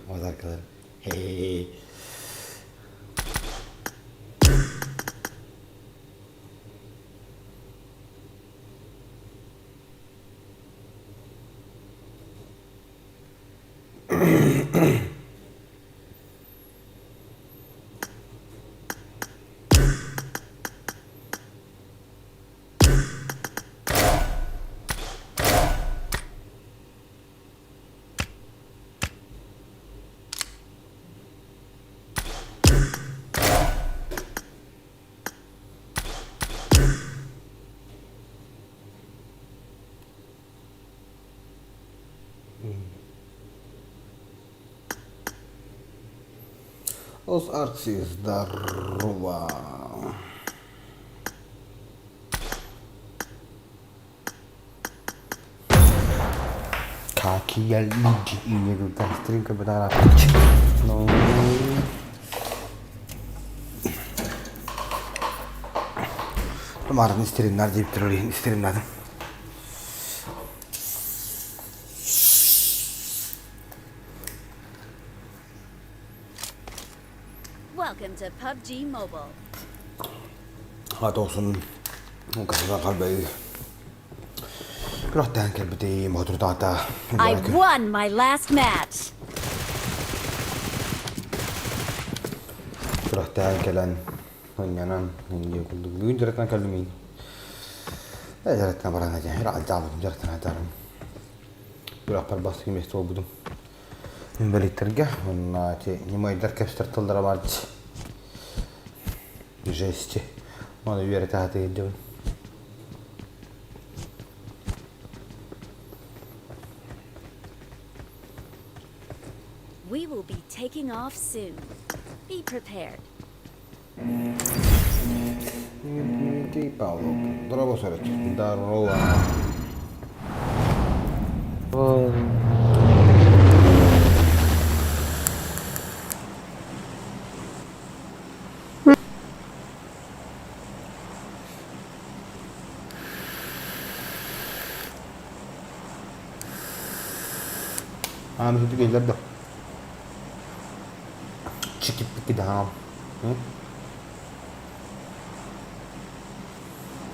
Аватаркалар. Hey. Os Аркси, здорово! Какие люди и не Ну... Тумарын истериннар дип турар истериннадым. Welcome to PUBG Mobile. Атоосун касыга калбай Күрэхтээн кэлбитим соторутааҕыта I won my last match. Күрэхтээн кэлэн ынньанан инньэ курдук бүгүн дьарыктан кэллим мин. Дьарыктан баран этэ алдьаабытым дьарыктан атарым. Күрэхпэр бастакы миэстэ буолбутум. Инвалидтарга уонна ити ньымайдар кэпсэтэр тыллара баар Жести. Оны үөрэтэ сатыыр дьон. We will be taking off soon. Be prepared. Дмитрий Павлов. Здорово, Сарыч. Здорово. Ааны сүтүгүллэр да чикиппикки даҕам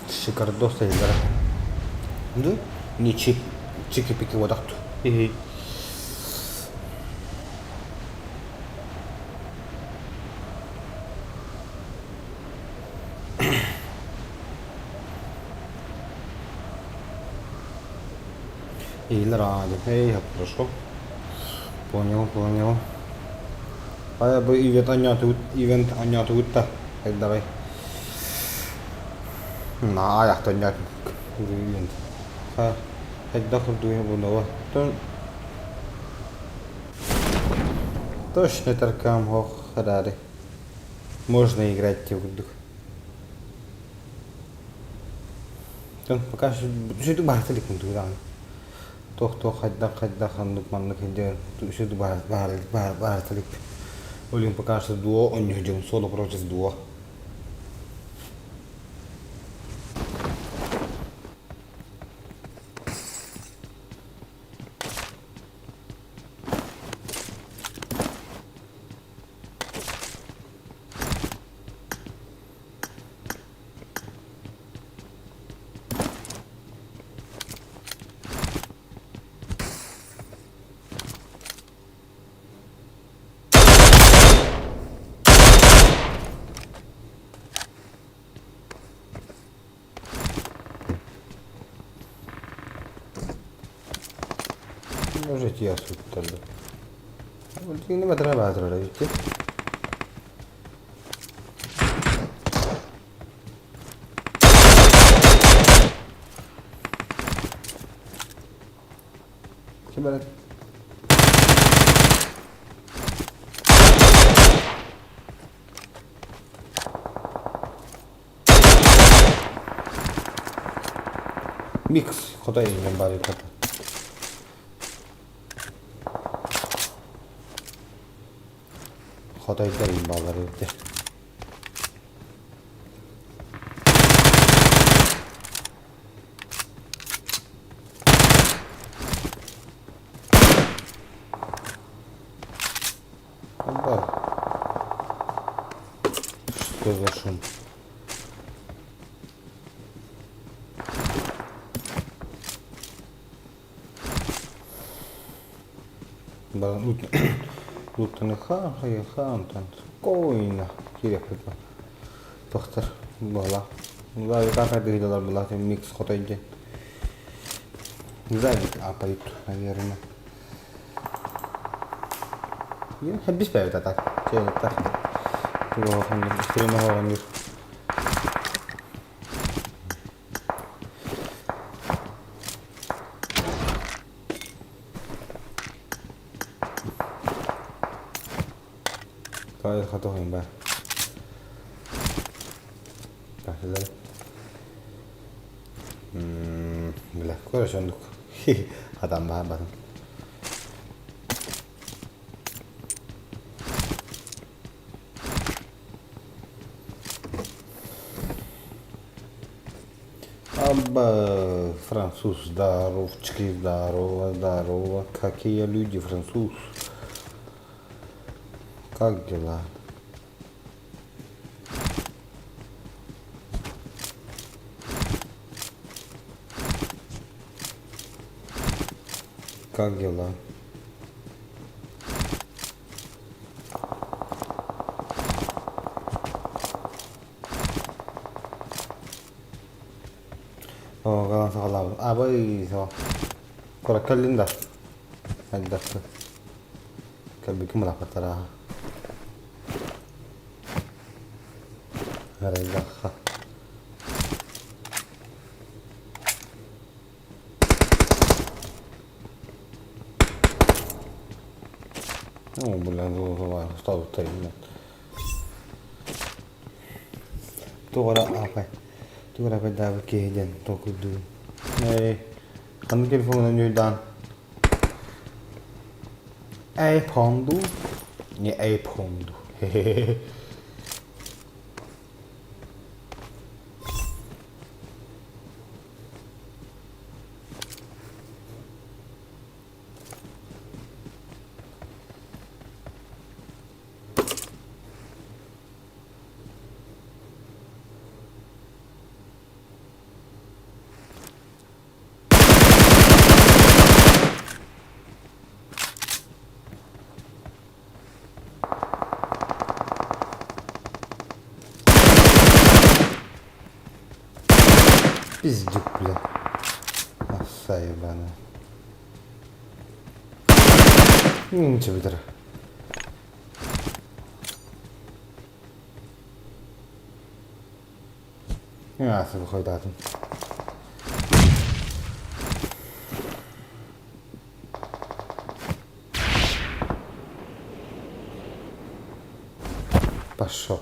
Шикардос сайыллара. Ду не чик чики-пики водахту. Или ради. Эй, хорошо. Понял, понял. Хайа бу ивент оонньоотугут ивент оонньоотугут да хайдаҕый? Наһаа айахта оонньоотум ивент. Хайдах курдугуй бу нова. Точно таркам хох хараары. Можно играть те курдук. Пока сүтүк баһарта илик курдук даҕаны. Туох-туох хайдах-хайдах ханнык маннык диэн сүтүк баһарта илик. Олин пока что дуо онньу дьон соло против дуо. Может, я суттарда. Микс хотой иҥэн баар Хотойдор бааллар эбит Опа. Что за шум? Луттаны ха ха онтон спокойно киириэхпит тохтор буолла. Дыһыдалар была микс хотой диэн. Завик апают, наверное. Бис бэйбит а так. Так. Туох Хатыһын баар. Бля, короче, оннук. Хатан баар батын. Абба, француз, здоровчики, здорово, здорово. Какие люди, француз. Как дела? Как дела? Оо, саҕалаабыт. Абай куоракка кэллин да? Хайдахпын. Кэлбиккин бырахпыттара. Арайдахха. Оо, бля, устаабыттар Туох эрэ аапай, туох эрэ апайдаабыт киһи диэн толкуйдуубун. Ээ, ханнык телефонунан ньуйдаан? iPhone дуу? Не iPhone дуу? Хе-хе-хе. Пиздюк, бля. Оса ебаная. Ничего бүтэр. Хойдаатым. Пошел.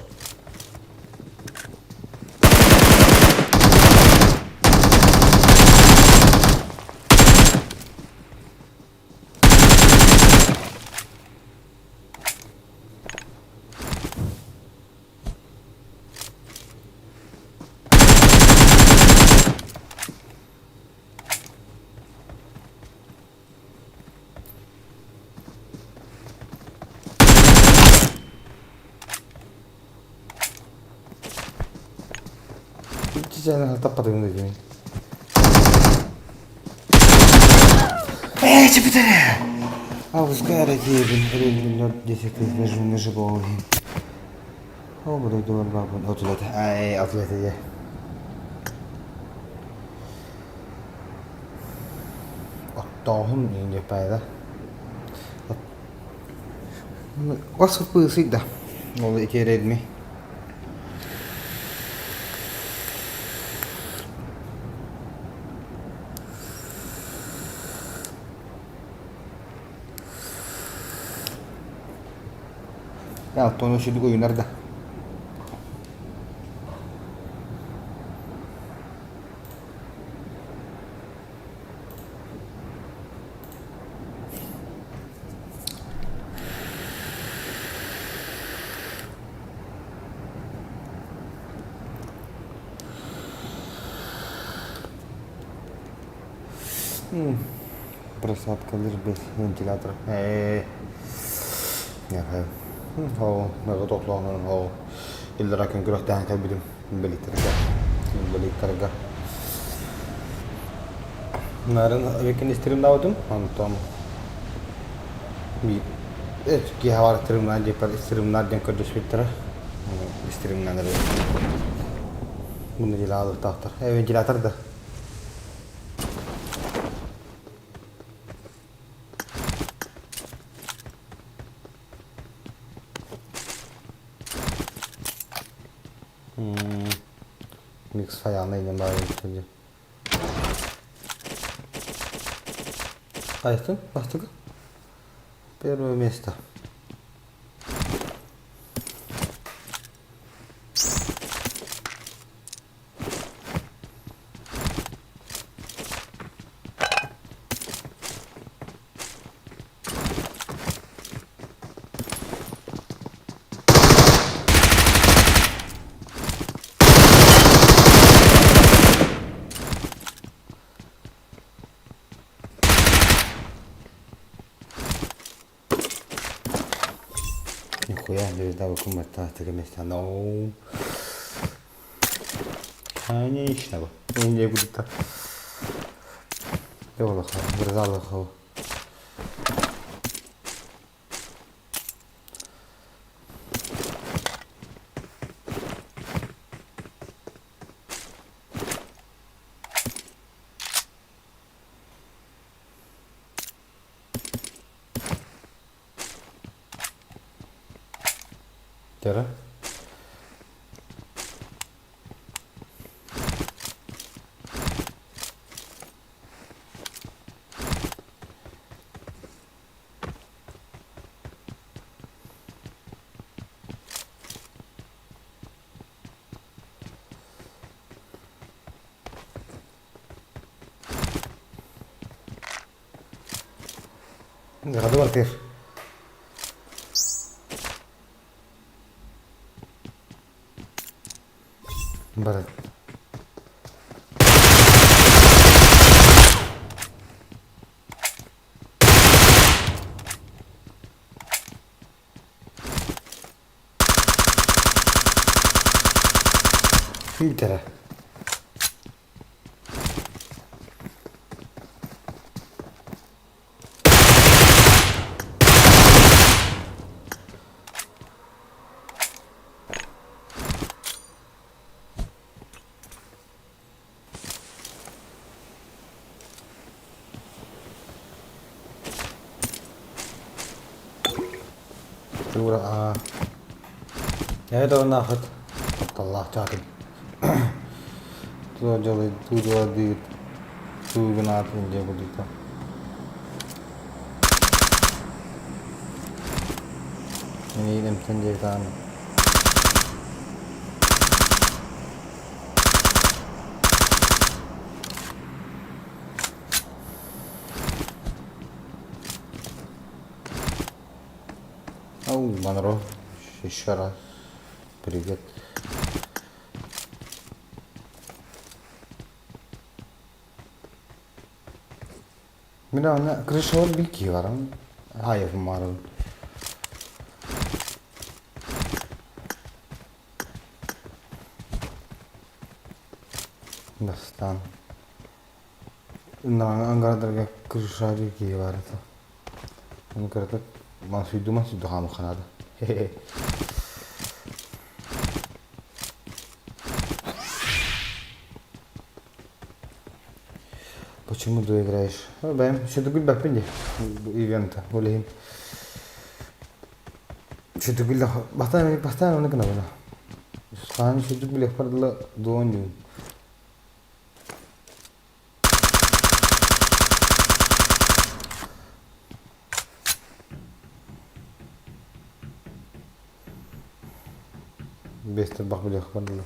Чичээнэ таппатыгын дии. Ээ, чипитэрэ! Алгыска эрэ тиийэбин, өрөөнүннэр десятый живого иһин. Ол дойдубар баабын отулата. Ай, отулата дьэ. Оттооһун иҥ паайда. Ос да. Ол итиэрэрми. Алтон үчүгэй ойунар да. Просадкалыыр без вентилятор. Ээ. Ол иллара күн күрэхтэһэн кэлбитим инбэлииттэргэ. Инбэлииттэргэ. Нарын викин истиримнаабытым. Онтон киэһэ бар стримнаан диэппэр стримнаар диэн көрдөспүттэрэ. Стримнаан эрэ. Бу неделя алыктаахтар. Вентилятор да. Микс файалны инем бар инде. Кайсы? Бастыгы? Первое место. Нихуя, звезда выкумата, места. No. Конечно. Не буду так. Вырзалыхов. Тера. Бар Бар. Бүтэрэ. Тура аа. Я это нахуй. Тапталлаах чаатын. Туох дьалый туу туугунаатын диэ курдук Эниин эмтэн диэбитаҕын Ау, Монро, еще раз привет. Мин аны крышалар бир киһи баран аайыппын баарабын. Бастаан ангарадарга крыша бир киһи баар этэ. Ону кыратык мансуйдуу мансуйдуу хаамыахха наада. Почему ты играешь? Бэйэм сөтүгүлбэппин дии ивента ол иһин сөтүгүллэ бастаан бастаан ону гынабын хаан сөтүк билиэхпэр дылы дуон дьуун Биэстэр бах билиэхпэр дылы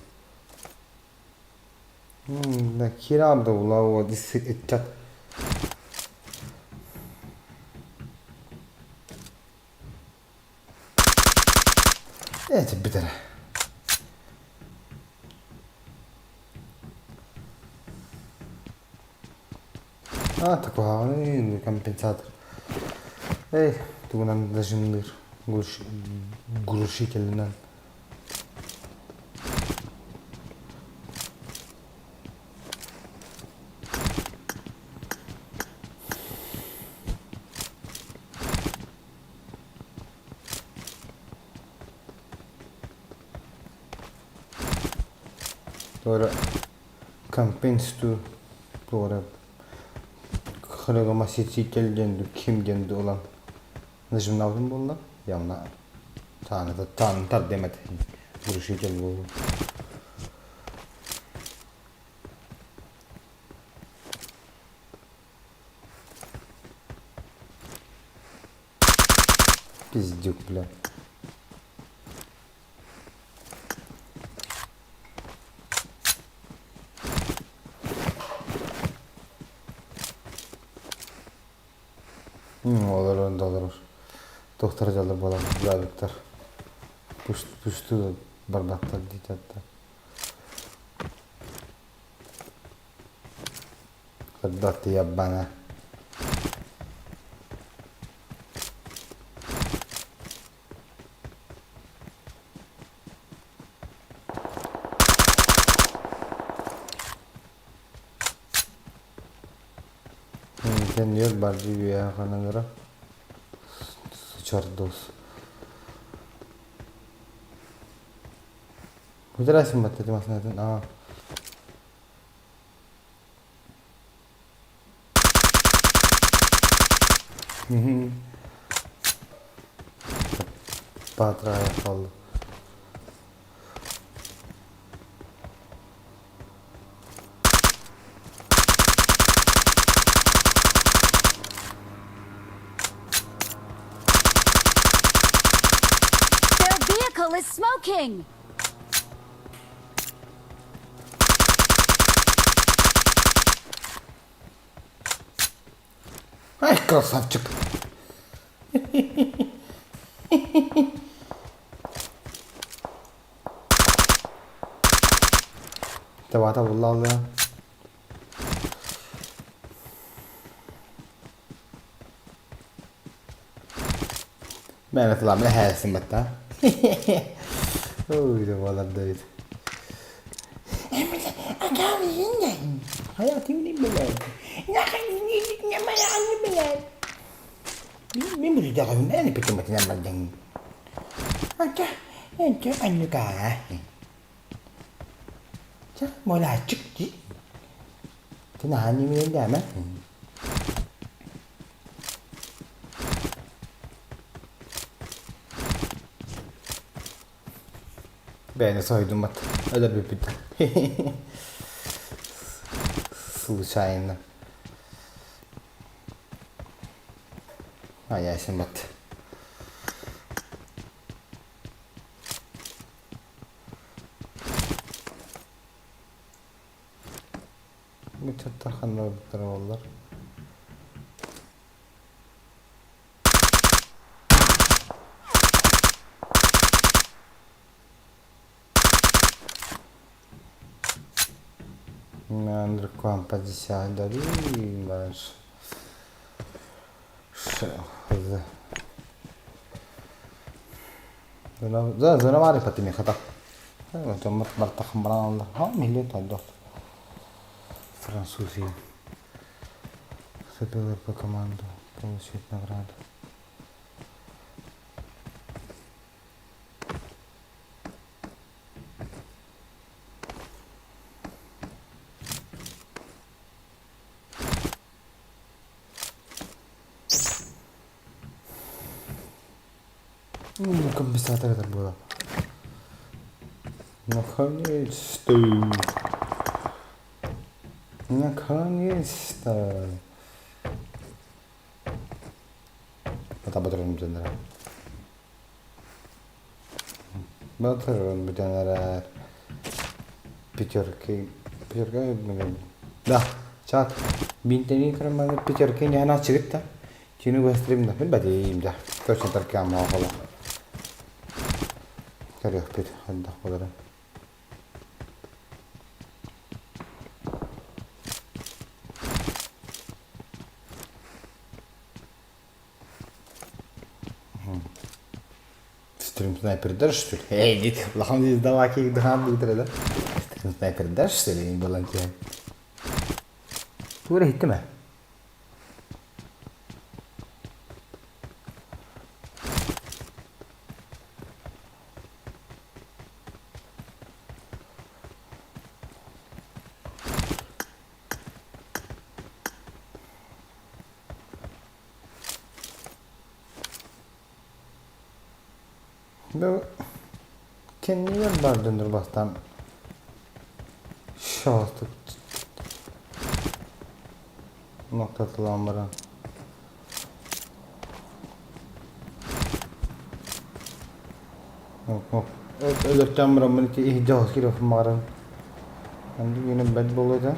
Хера була ыччат Эти бүтэрэ. А, такой компенсатор. Эй, тугунан дажымныыр глушителинэн. Туора компенсту туора хрегомаситель диэн ким диэн ылан нажимнабытым буолла явно тааны тааны тардым этэ глушитель буолуо Пиздюк, бля. Олорон да олорор. Туохтара дьаллар буолан дьаабыттар. Пустуу барбаттар диэтэ. Когда ты ебана. Кэннигэр бар дии үөһэ ханалара сычардос. Кудра сымбатта массыынатын аа. Патрая хаалла. Their vehicle is smoking! Ай, красавчик! Табата булла Мээнэ тылаамына һээсин батта. Ой, да Давид. Бэйэни соһуйдум бат. Өлөрбүппүт. Случайно. А ясен бат. Ыччаттар ханна барбыттара буоллар. Зона хата. Французия. Вступила по команду получить награду. Ну, компенсатор это было. Наконец-то! Наконец-то! Батырын бүтэн эрэр. Батырын бүтэн эрэр. Пятерки. Пятерка Да, чат. Бинтени краманы пятерки не она чыгытта. Чини вестрим да. Билбэтим да. Точно таркам оҕоло. Көрүөхпүт хайдах буоларын. Стрим снайпер дашь, что ли? Эй, дит, улахан звездалаки дыхан дийтер да. Стрим снайпер дашь, что ли? Балан киһи. Тура иһиттим ээ. Бу кэннигэр баар дьоннор бастаан шоостук нуктатылаан баран өлөртөөн бараммын ити иһирдьэ хос кириэхпин баҕарабын. Оннук үүнэн бэрт буолуо этэ.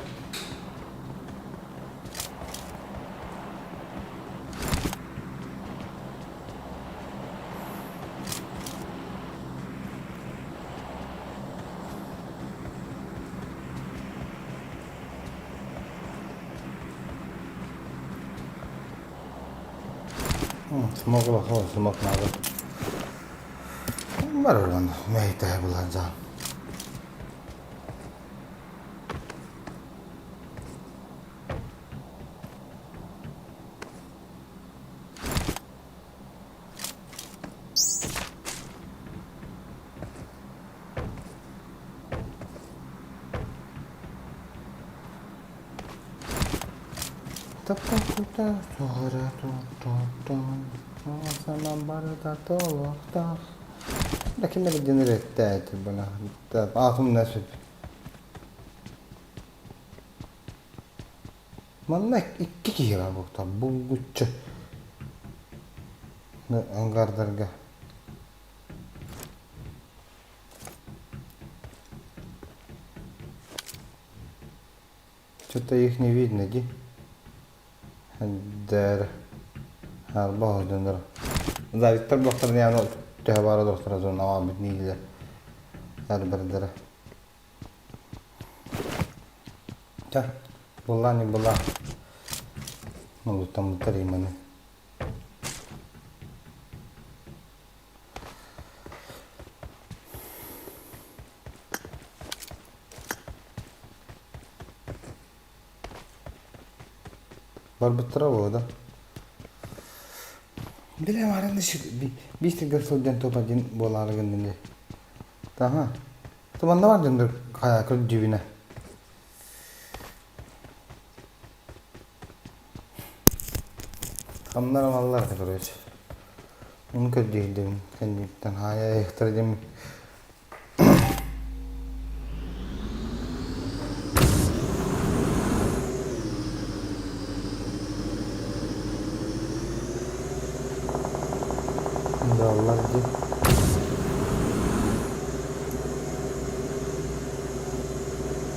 Смог улахан смог наада. Барылан мэйтэһэ булан жаан. Ким эрэ диэн эрэттээти була аатым да сөп. Манна икки киһи баар буолта булгуччу ангардарга. Что-то их не видно, ди. Дэр. Арба дьоннор. Завиттар блоктарын яны төһө баара доктора зона бит ниилер. Әрбердері. Ча, була не була. Ну, там тариманы. Барбыттара буолуо да. Билем арында биир сылдьан топ один буолаары гыннын дии. Таһа. Туманна бар дьоннор хайа көрдүүбүнэ. Хамнар амаллар да короче. Оны көрдүүрдүм кэнниттэн хаайа ыһыктара диэн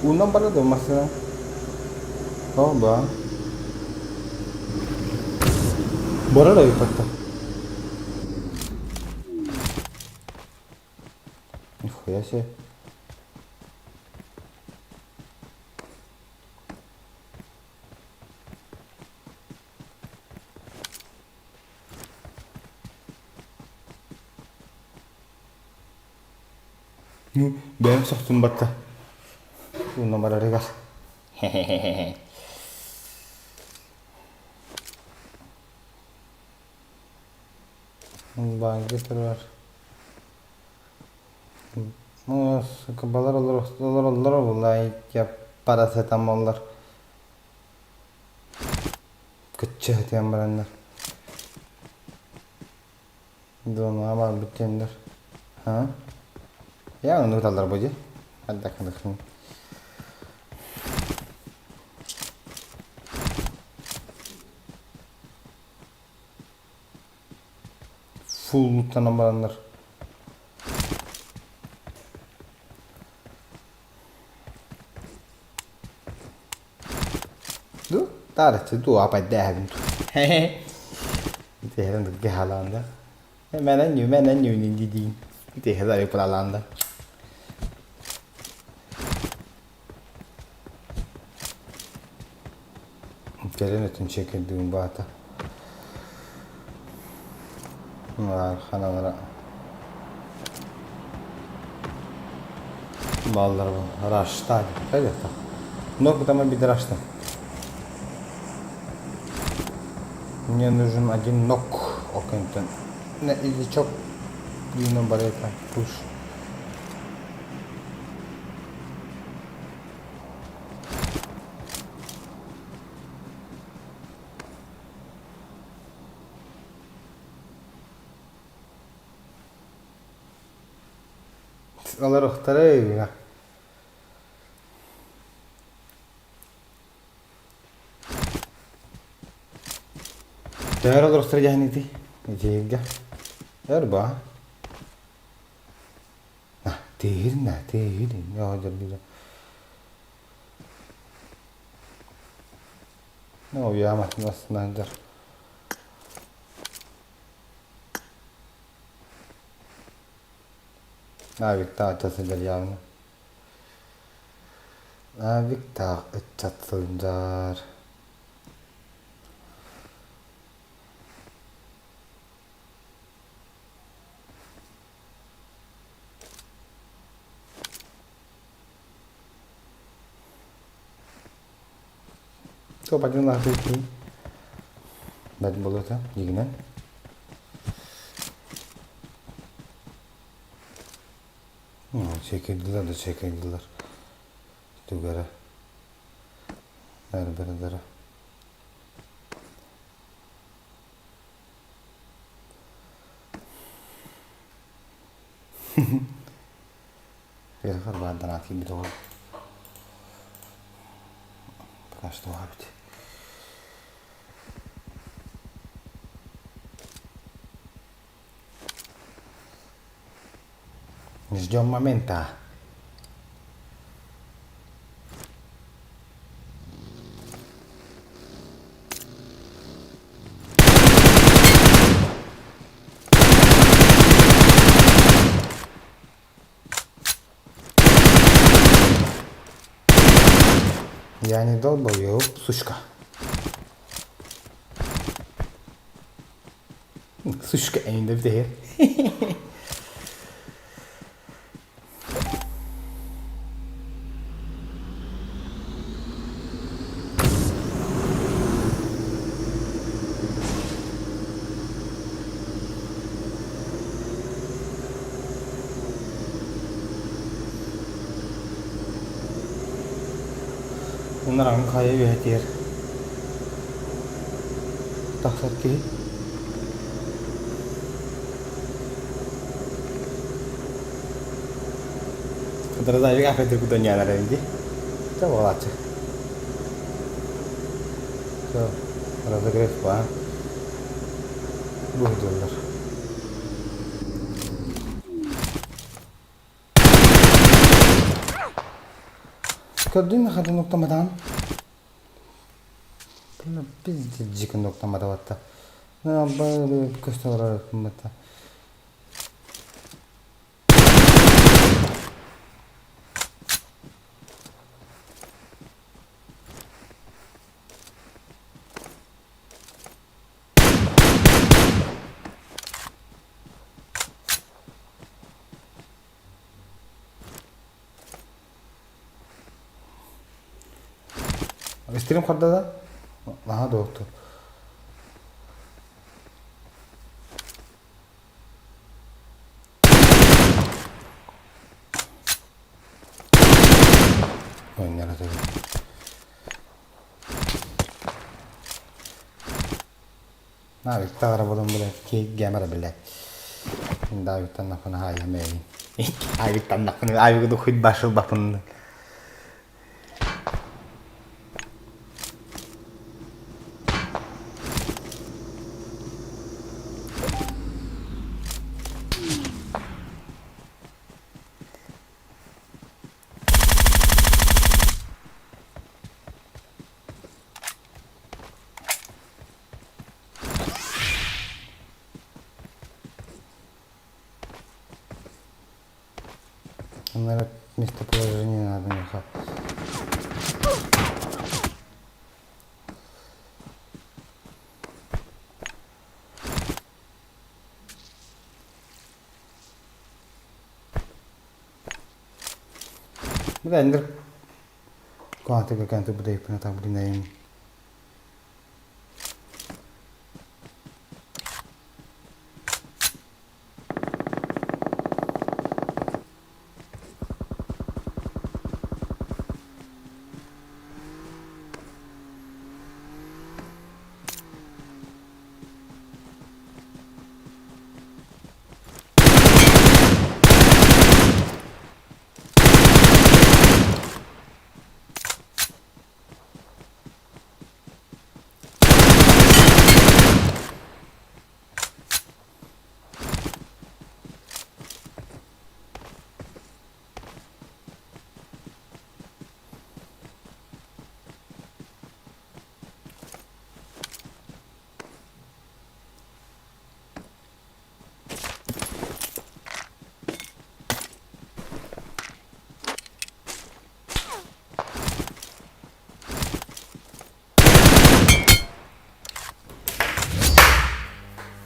Уунан барда дуо массыына? О, ба. Барар эбит Нихуя себе. Бэйэм сөхтүм батта. Уонна барарыгар. Хе-хе-хе. Баайга турар. Балар олороллор булай парацетамоллар. Кыччыһытыан бараннар. Дуонаҕа барбыт диэннэр. Ха? Я ону ыталлар бу дии. Ардакыныхын. Фуллуттанан бараннар. Ду, таарыччы ду апайдааһын. Итиһэрин дыкке халаанда. Мэнэн нью, мэнэн нью диин. Итиһэр айы пыралаанда. Кэлин өтүн чекирдүүн баата. Ханалара Баллар Рашта это. Много там обид Рашта. Мне нужен один ног окентен. Не изичок Дина барета пуш. Олоруохтара Төһөр олоруохтара дьаһаныытый? Итииргэ. Өр баа. Тииһирнэ, тииһир. Ну, яма, нас Авиктаах ыччат сылдьар явно. Авиктаах ыччат сылдьар. Топ один лаахтыы Бэт буолуо дьигинэн. Чекирдилэр да чекирдилэр. Түгэрэ. Эрбэрдэрэ. Үөрэхэр баардан аат киирбит оҕо. Пока что эбит. Ждем момента. Я не долбоёб, сучка. Сучка эйinde bir Унараҥ хайа үөһэтигэр тахсар киһи Кытарыдаайык афайдыр кудоньяанар эбит дии. Чэ буолааччы. Все, разогрев баар. Бу дьоннор. Көрдүн хатын уктаматаҕын? Пиздец уктаматабатта. Көстө олорор Стрим харда да? Наһаа доҕоттор. Ойнара Навиктаара буолан блядь, гэмэрэ блядь. Давиктан нахуй хаайа мэйин. Авиктан нахуй авик духуй башыл бапын. Наверное, местоположение надо меха. Бля, Куһаҕан кэнтэ будэйпинэ таблинайым.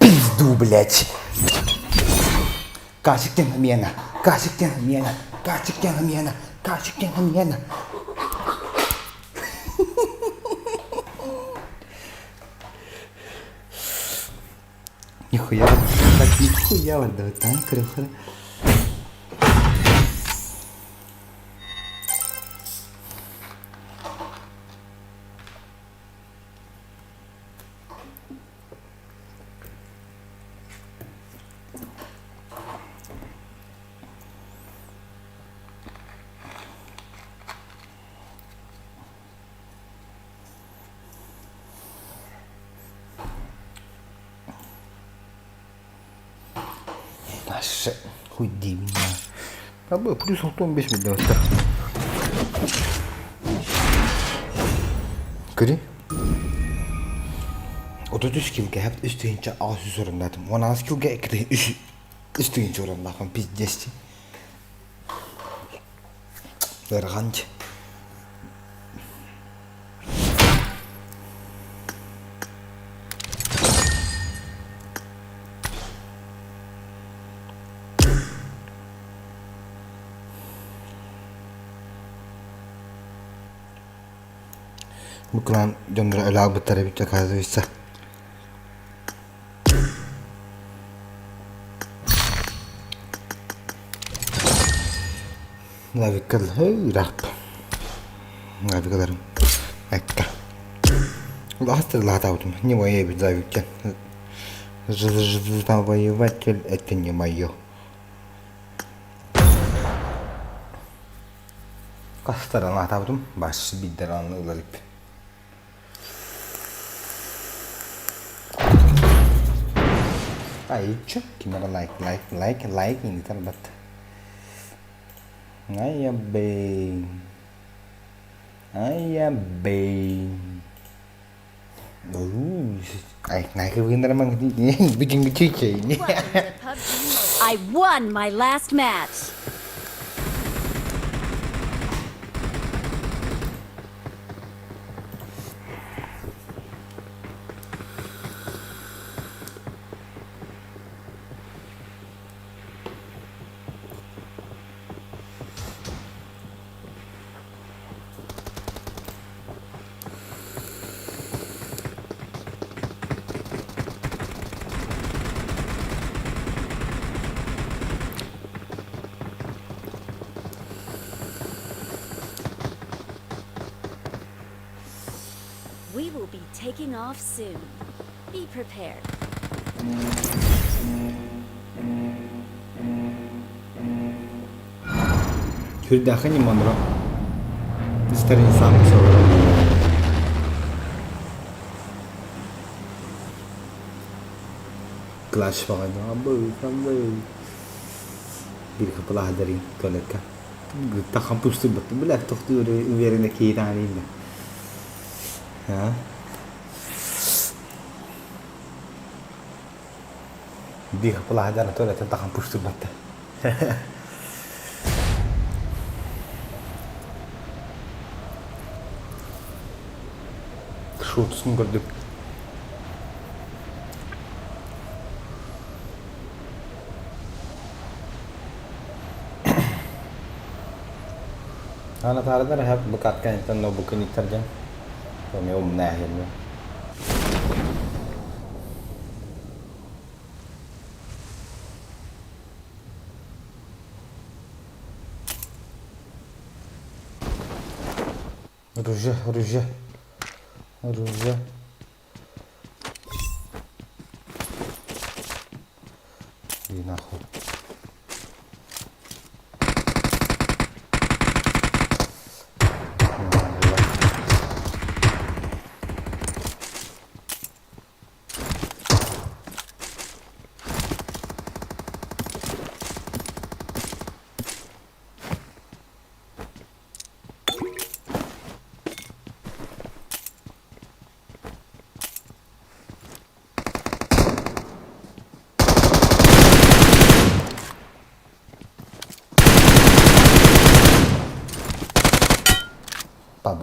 Пизду, блядь! Касик мена, касик мена, касик мена, касик мена. Нихуя, так нихуя вот так, Хуй диибин Абы плюс 65 миллиметр. Көрү. 33 килгэ хэп 3 тыһыынча 800 оруннаатым. 16 килгэ 2 3 3 тыһыынча оруннаахпын пиздец. Ыарахан Бу кылаан дьонноро өлө албыттар эбит оказывается. Лавикка ыраах. Лавикаларым экка. Улаастыр лаатаабытым. Не мое эбит лавикка. Завоеватель это не мое. Хастаран аатаабытым баш биирдэр аны ылар иликпин. Айчы, ким эрэ лайк, лайк, лайк, лайк инитэр бат. Айа бэй. Айа-бэй. Welcome to PUBG Mobile. I won my last match. We will be taking off soon. Be prepared. Сүрдээххин ньыманра. Истэр инсан сорор. Класс баҕайы абы абы биир хапылаһадарин туалекка таххан пустуйбаттым бля тохтуур уверенно киирээниин да Биир хапылаһадан туалеттан тахан пустуйбатта. Шутусун көрдүк. Ана таарыдар эһэп букатканитан ноутбуккун иттэрден. Эмиэ умнааһыйым. Ружье, ружье, ружье. И нахуй.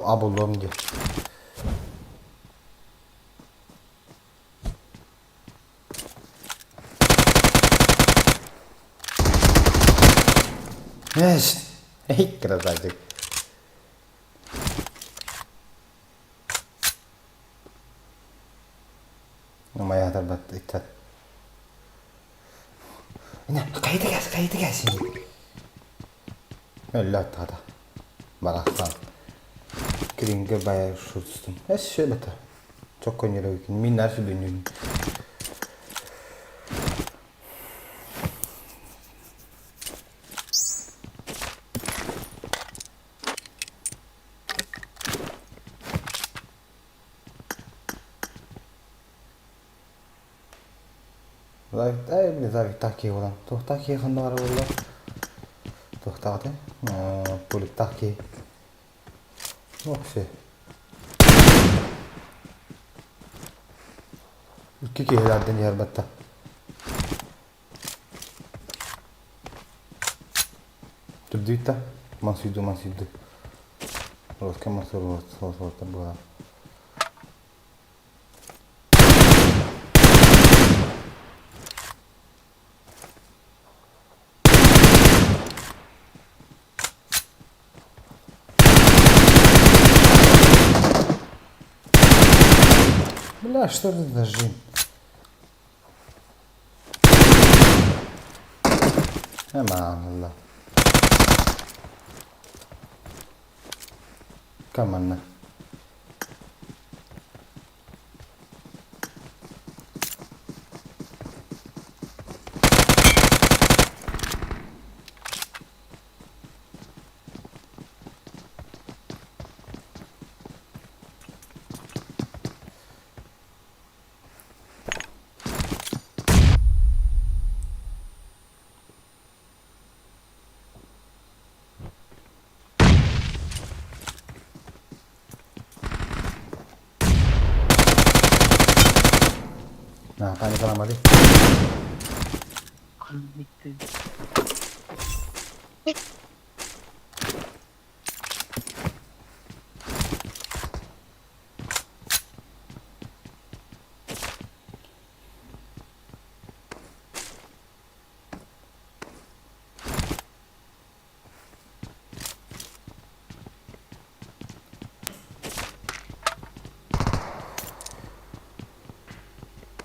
Абуллуом дии. Эй, красавчик. Умайаатарбат ыччат. Хайда кэлсин, хайда кэлсин. Өллө аттаата. Барахсан. Киринге бая шурстум. Эс бата. Чокконьерөйкүн. Мин нар сүдүнүн. Завиттаах киһи буолан. Туохтаах киһи ханна бара буолла? Туохтаах этэй? Пуликтаах киһи. Вообще. Икки киһилэрдэн иһэр батта. Түрдүйт да. Мансүйду, мансүйду. Роске мансур, буолар. Бля, что это за жим? Эмаалла. Каманна. Паникаламады.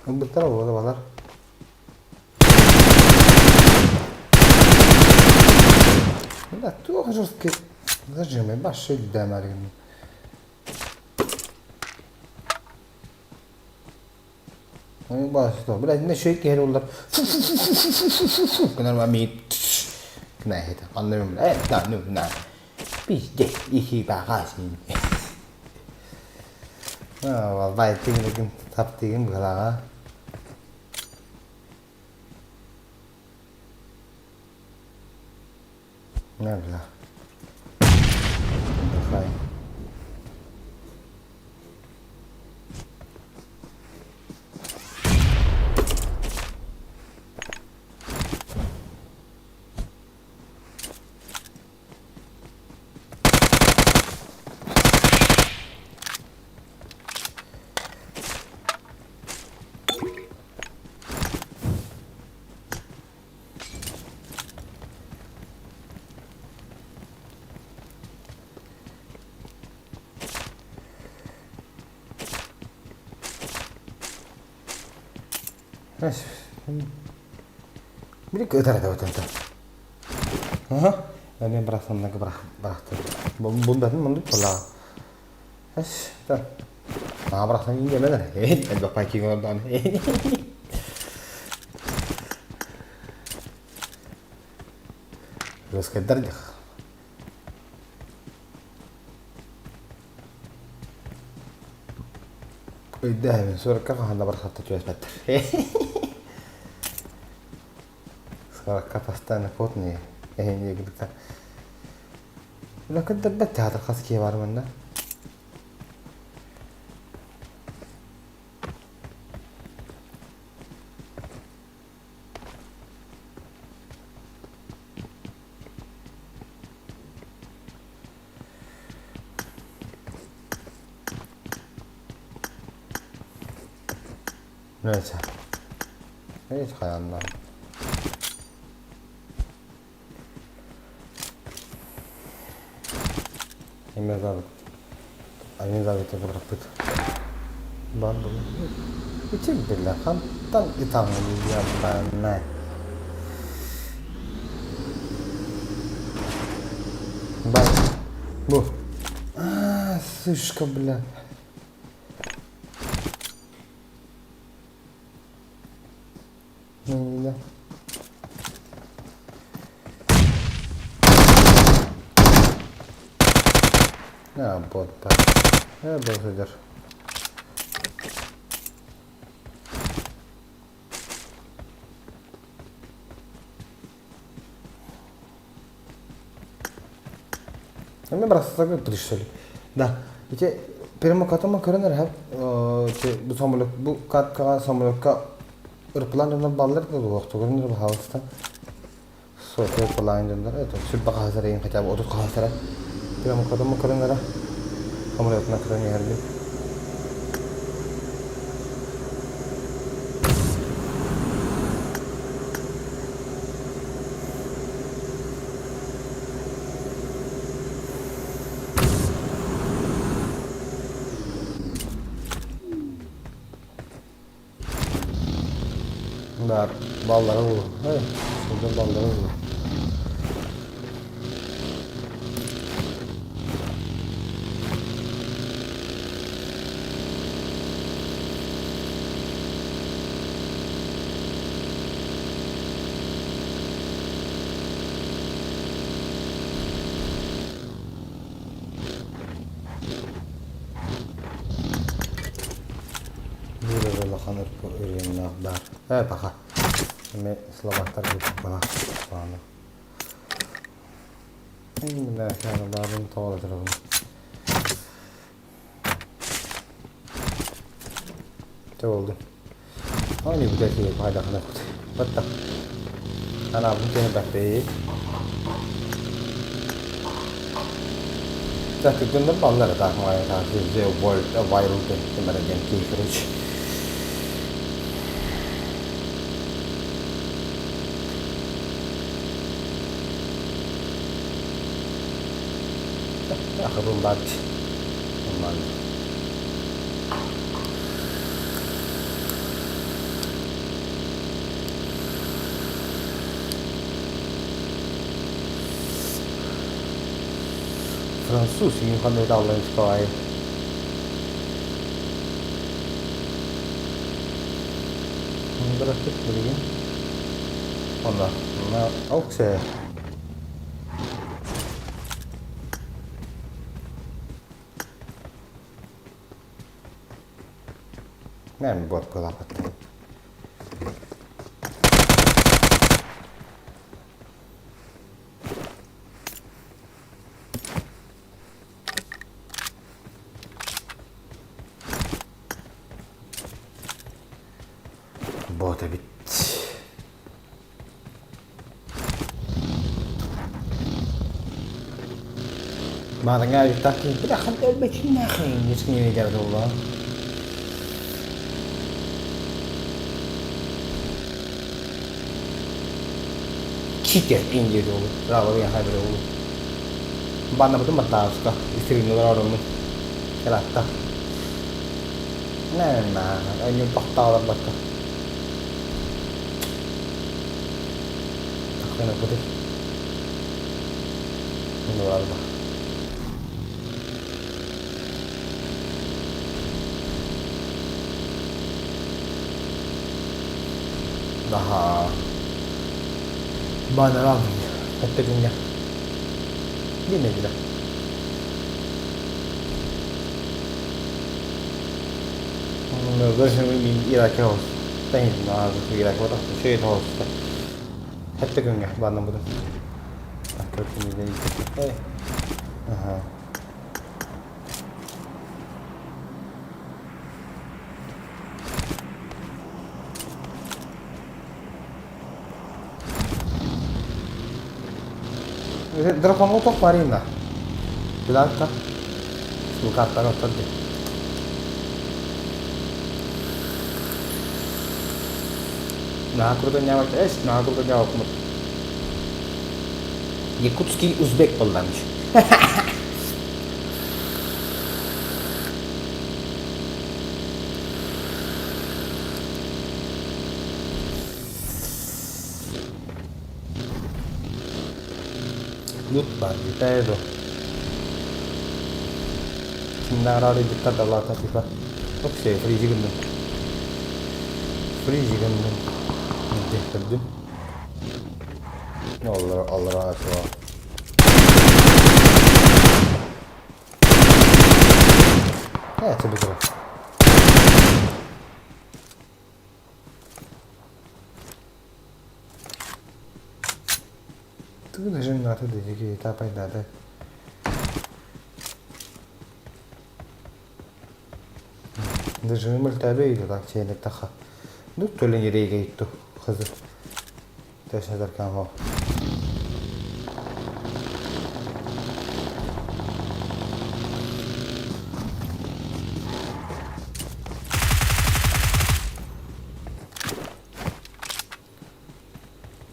Ылбыттара буола балар. Да, туох жесткий зажимы, баш өйдөмәргин. Бля, не шөй киһи улар гынар миит гына это аннырым э да ну на пиздец ихи багасин Валбай тигин тап тигин быһалаҕа Не бля. Отдыхай. Били ытар этэ отон. Аха. Мен бырахсаннага бырахтым. Бундатын мындык була. Эс, та. Аа бырахсан индемелер. Элбэх пайкига олордоҕун. Русскайдар дьах. Өйдөөһүн сорокка хаһан да барахсатта түбэспэттэр. Сорокка постоянно потные. Эһин Үлэкин театр хас киһи бар манна? Neyse. Hiç hayaller. Эмиэ забыт бырахпыт. Бар Ити биллэр хантан ытамньыйалларына Бай. Бу. А, сышка, бля. Не-не-не. А, бот баар. Э, бу сылдьар. Эмиэ бырахсатарга пришли. Да. Ити перемокатыма көрөн эрэ бу самолет бу каткаҕа самолекка ырпылаан дьоннор бааллар да дуо көрөн эрэ баһаалыста суоту ырпылаан дьоннор это сүрбэ хаһасара иин хотя бы отут хаһасара перемокатыма көрөн эрэ самолетuna көрөн иһэрбин Баар баллары булу. Сылдьан баллары булу. Биир эрэ улахан үрүҥнээх баар. Ээ, паха. Эми словактар бала. Бааны. Мына баарын тоҕо турабын. Те болду. Они бүтэтиги хайдахына Батта. Анаабын түһэрбэппит. Так, дьоннор баллар так viral диэн киһи короче. Ахыбын баат. Француз Юханеталланскай билигин Онно оксе Мен бот кылапаттым. Бот эбит. Маҕаҥҥа ыйытах киирбит ахан өлбөтүннээхин дьиҥҥэ буолла. Читер индия буолу, Раловый хайбыр буолу. Баннабытын баттааска, истириннулар ороммун. Кэлатта. Нэ, өннүм тохтаалар бакка. Таххына Ладно. Наһаа Банарам эттэ күҥҥэ. Диэн Эттэ күҥҥэ бааннаммытым. Аха. Драконго туох баарый Билаакка картаҕа оттор дии. Наһаа круто ньаабат эс, наһаа круто ньаабаппын. Якутский узбек буолланыш. Лут бар, витаю. Кимнааҕар ыйбыттар далаата типа. Окей, фризи гынным. Фризи гынным. Көрдүм. Оллара, оллара суох. Э, это бутыра. Тыгын жын аты дедики тапайдады. Дыжымыл табей так чейник таха. Ну, төлен ерейге итту. Хызы. Тэшнедер камо.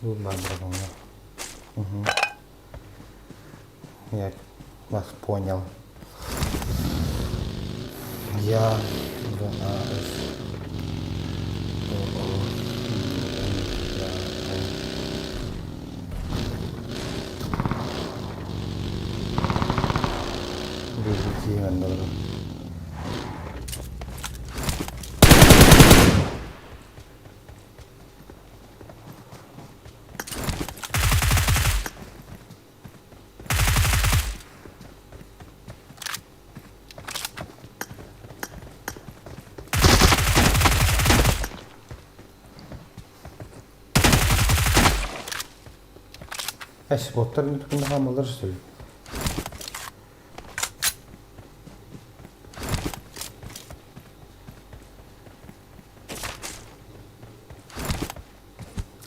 Бу Угу. Я вас понял. Я В А С Т О Н Н Я Л. Бизити Эс боттар нүткүн хаамалар сөй.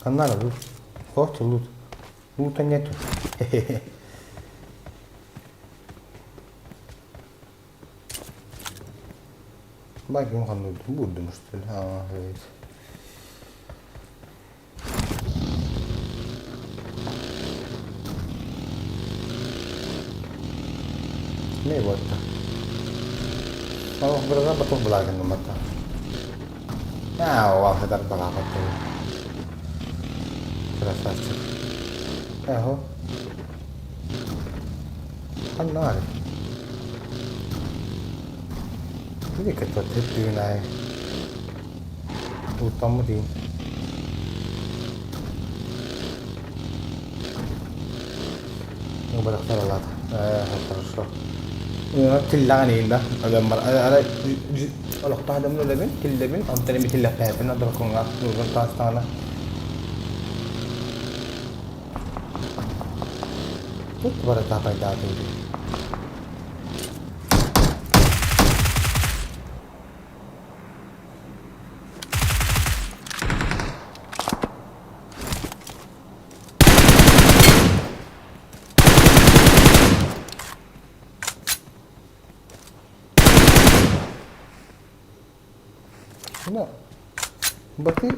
Ханна лут? Вот лут. Лута нету. Баким ханна бурдум что ли? А, evet. Не буолта? Олох бырага батыл былаагын гыммата. Аа, оҕа балаабаттар. Красавчик. Эхо. Ханна Или кытта түн аайы. Уттаммыт иин. Бырахтар алаата. Ээ, хорошо. Тиллэҕин иин да. Өлөн бар. Ара олохтоох дьоммун өлөбүн, тиллэбин, онтон эми тиллэхтээппин дракоҥҥа нуургун таастаҕына. Тут барыта пайдаатын дии. Ну, баты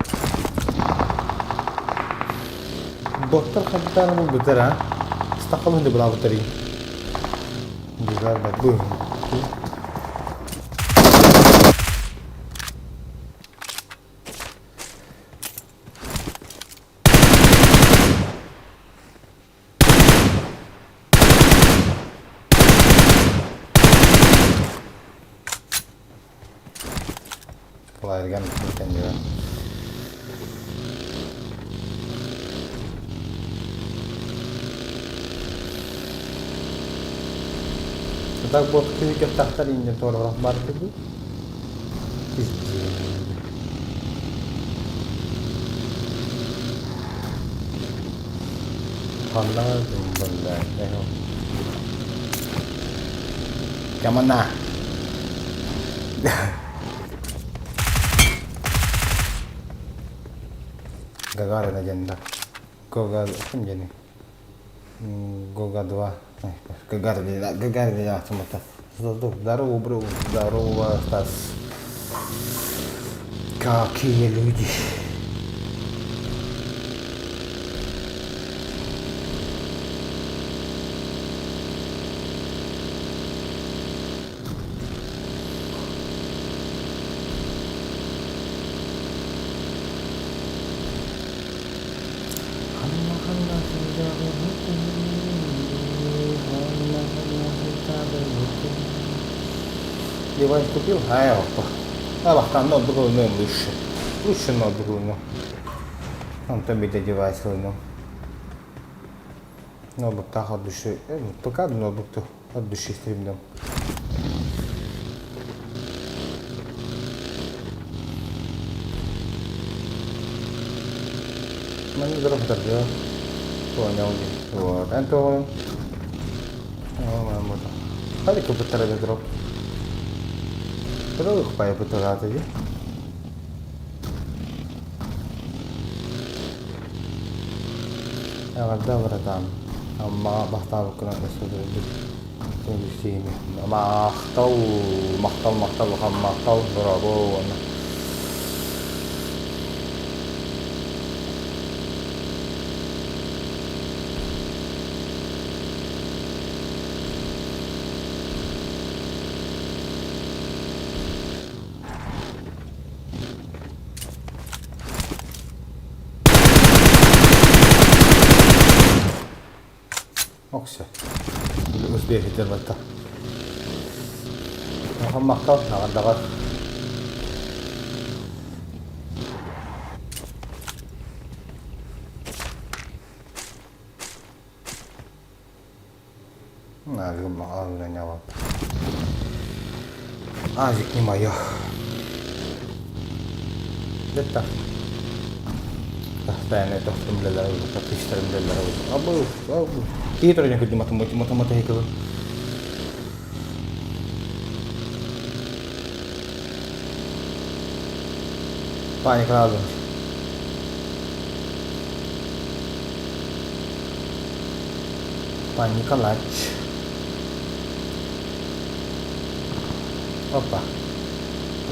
боттар хабытааны булбуттар а стахалын да булаабыттар Güzel bak bu. Kolay gelsin kendine. Так бот киһи тахтар инде туоралах бар курдук. Ханна đây không? Cảm ơn à. Гагарина диэн да. Гога ким диэний? Гога 2. Гагарин, Гагарин автомата. Здорово, бро, здорово, Стас. Какие люди. Девайс купил? А я А ноутбук ылыныам лучше. Лучше ноутбук ылыныам. Онтон биирдэ девайс ылыныам. Ноутбуктаах от души, пока ноутбук от души стримнем. Манна дорог тардыа. Понял. Вот. Антон. Хали кыбыттара да дроп. Дорог пая бытыгааты дии. Эҕэрдэ братан. Аммаҕа бастаабыккынан өссө Махтал, махтал, махтал, улахан махтал, браво уонна Оксо. Успехи батта. Улахан махтал, эҕэрдэҕэр. Азик не мое. Где-то. Тахтааны тохтум билэлэр подписчиктарым билэлэр Абы, абы. Киһи туран күрдүм математикалы. Паника lazım. Степан Николаевич. Опа.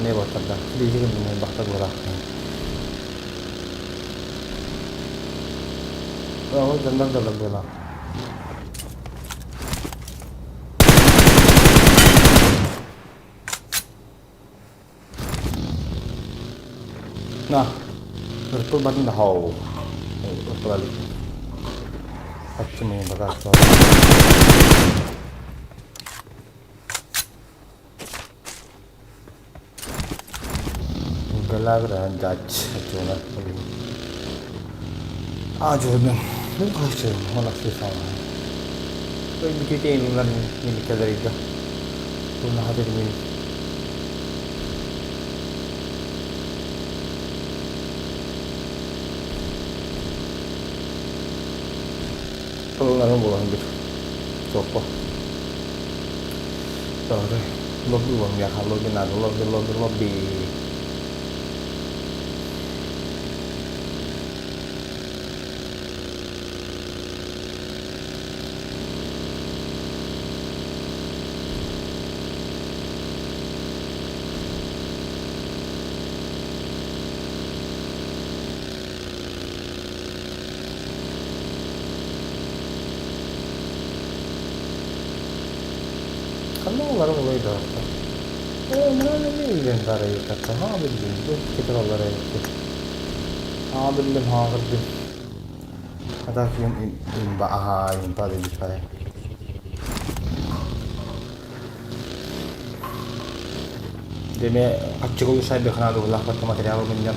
Не боттарда. Билигин бахта буолаахтын. Ол дьоннор да буолаах. На, ырпыл батын да хау. Ырпыл Аччымыйын бакаастал. Галабра дач ачуна. Ажурдum. Bu kaçırım. Ona сысаама. Бүтүтеймилер миликелерге. Bunu haberim. Тылларын булан бит. Топпа. Doğru. Lobby буолан лобби надо, лобби, лобби, лобби. Ханна олары олай да. Мына не илен тарайы Ha bildim. Bu кетер олар ayıttı. Ha bildim, ha bildim. Hatta film imba aha impa dedi pare. Деме ачыгыл шайбы ханады улахпат материалы миннем.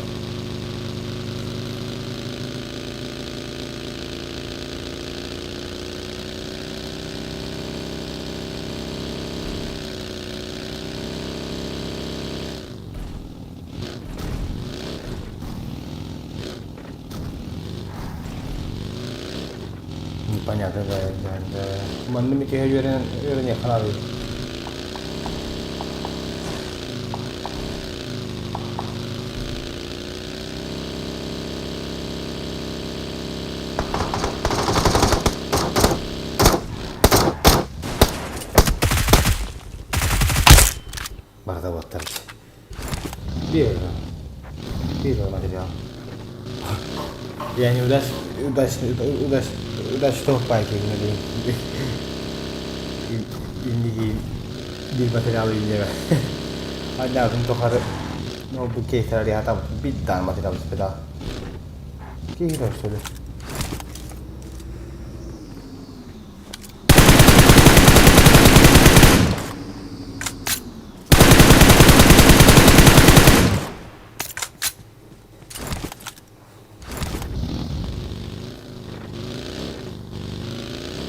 Непонятно, да. Манны мекеге үйрен үйрене ханады. Барда боттар. Bir. Bir материал. Я не удач, удач, удач, удач тоқпай келмedi. Инниги bir материалы иннеме. Аннатын тохары но бу кейтер хата биддан материал спеда. Кейтер что ли?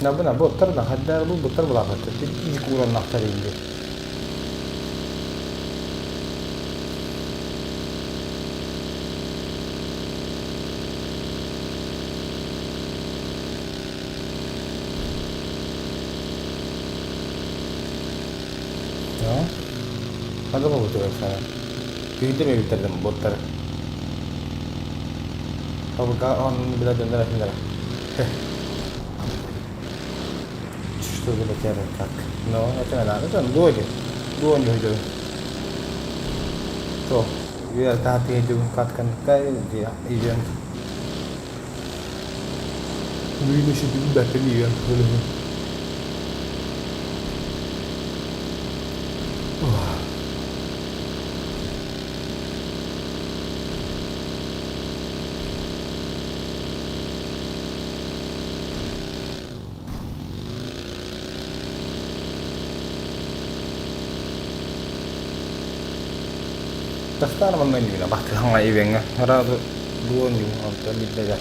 Набына боттар да хаддар бу боттар булахат. Ик уран нахтар инде. Ja. Hadi bu sana. Büyüdü mü bitirdim botları? Tabii onun bile döndüre şimdi. Что за материал так? Ну, это надо. Это дуоди. Дуони хуйду. То, я тати иду каткан кай event. Büyümüşü gibi betten event böyle. Тахтар манна нюна бахты ханга ивенга. Хара дуон ю онтон биддега.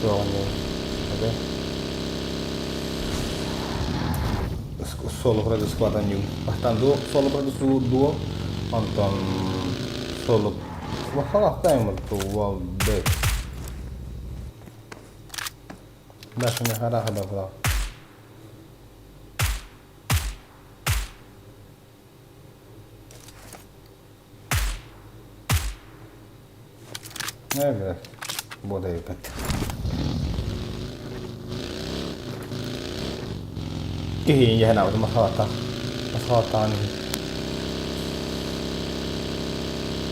Туон ю. Окей. Соло пред складан ю. Бахтан дуо соло пред су дуо онтон соло. Вахала таймер ту вал бек. Башня хара хада хала. Evet. Bu da yıkat. Икки иһин абытым масхалаттаах. Масхалаттаҕын иһин.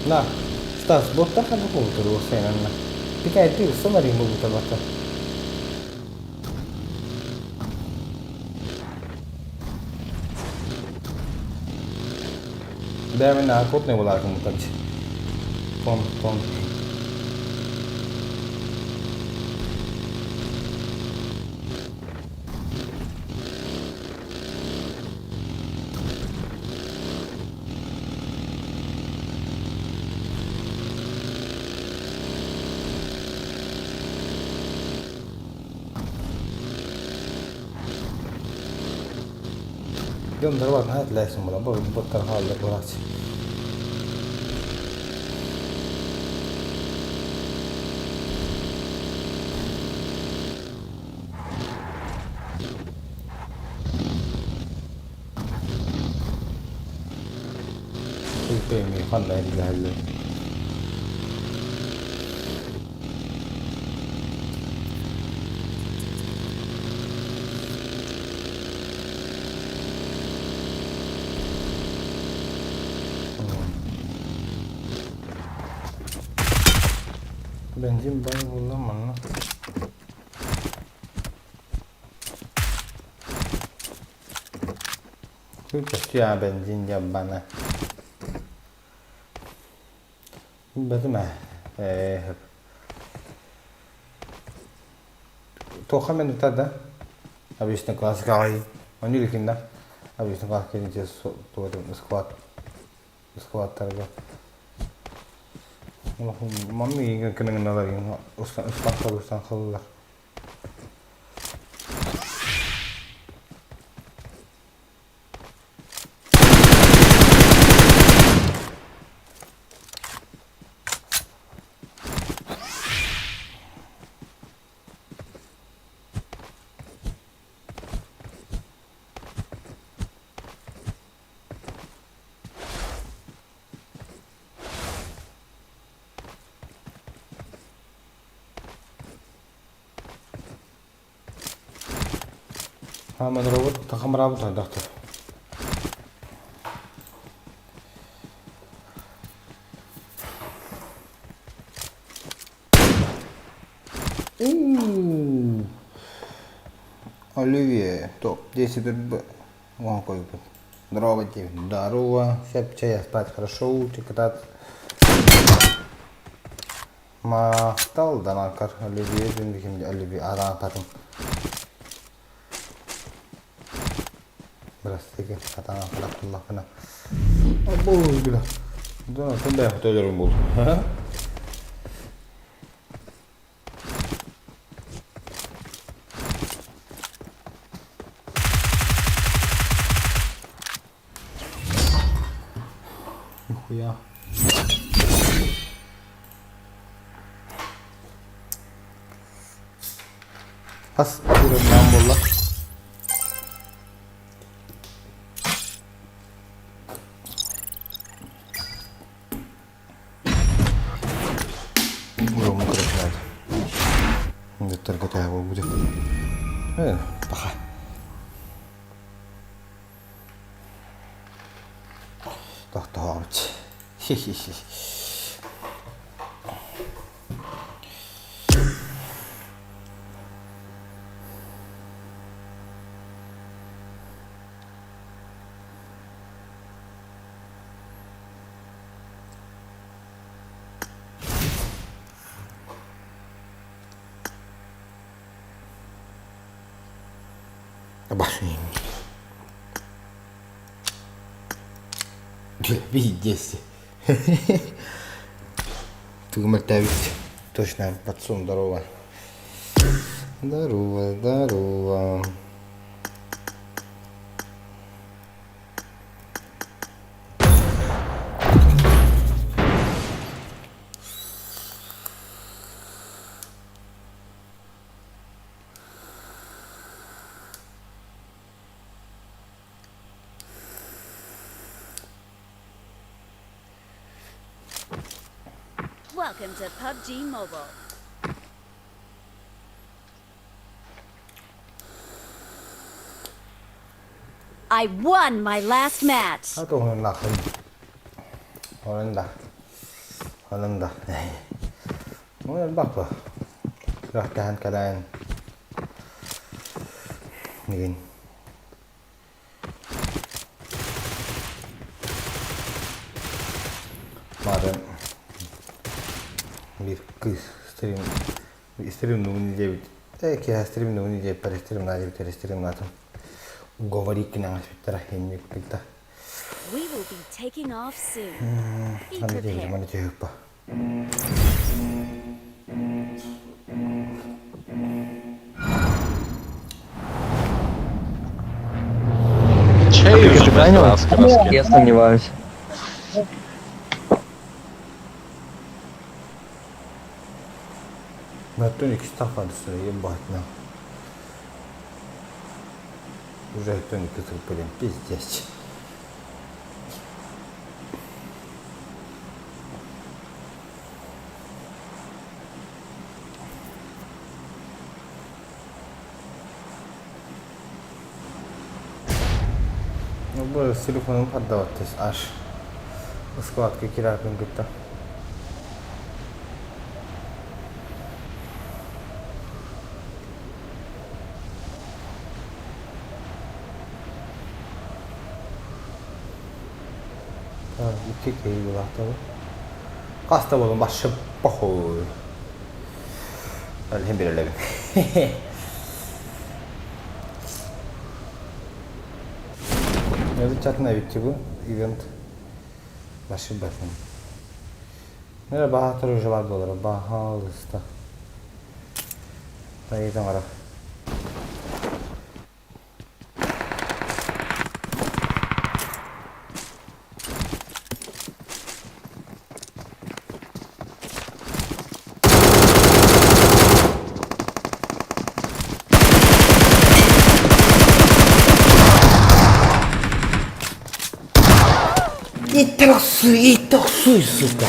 На, Стас, боттар ханна кубутур уопсайынан Пикайты ыссан арыйын булбута бата. Бэйэбин наркотный булааргыммытан Пом, пом. Дьоннор бар наһаа этилээсин буолан бу боттар хааллар буолааччы. Ханна эриллэһэллэр. Бензин баар буолла манна. Көстүү бензин диэн бана. Бэтим ээ. Туохха минута да? Обычно классика Они иликинна. Обычно классика склад складтарга. Маннык кыныгыналар устан халылар. Хааман робот тахамраабыт хайдахтар. Оливье топ 10 б Оҥон койбут. Здорово диэбит. Здорово, сөп чэй спать хорошо, кытаат. Махтал данакар Оливье дин Оливье араапатын. Бырастыгы хатаан хатахтыллахпына. Абу била. Да, сондай хотелерім болды. Нихуя. Хас ырымнаан буолла. Уруому көрөтүнэт. Дьыттарга тэһэ буолбут. Э, паха. Тохтообут. Хи-хи-хи. Пиздец. Тугу мөлтөөбүт. Точно, пацан, здорово. Здорово, здорово. Welcome to PUBG Mobile. I won my last match. А то нахуй. Онон да. Онон да. Ну, элбэх бу. Күрэхтэһэн кэлэн мигин Марын биир кыыс стрим стримнуун диэбит э киэһэ стримнуун диэппэр стримнаа диэбиттэр стримнаатым уговорить гынан испиттэрэ инник кытта We will be taking off soon. Be Аны диэбитим prepared. аны түһүкпа Чей Ты уже понял? краски? Я сомневаюсь. Мөртөн икки тахпадысыр ебать на. Уже тоники блин, пиздец. Ну, бу телефонум поддаваттыс аш. Складка кирапын кытта. Икки киһи булаахтабы. Хас да буолан башы похуй. Әлһин бирэлэбин. Эбит чатына эбитчи бу ивент башы батын. Нere баһаатар уже бар буолара баһаалыста. Тайытан ара. И торсуй, сука!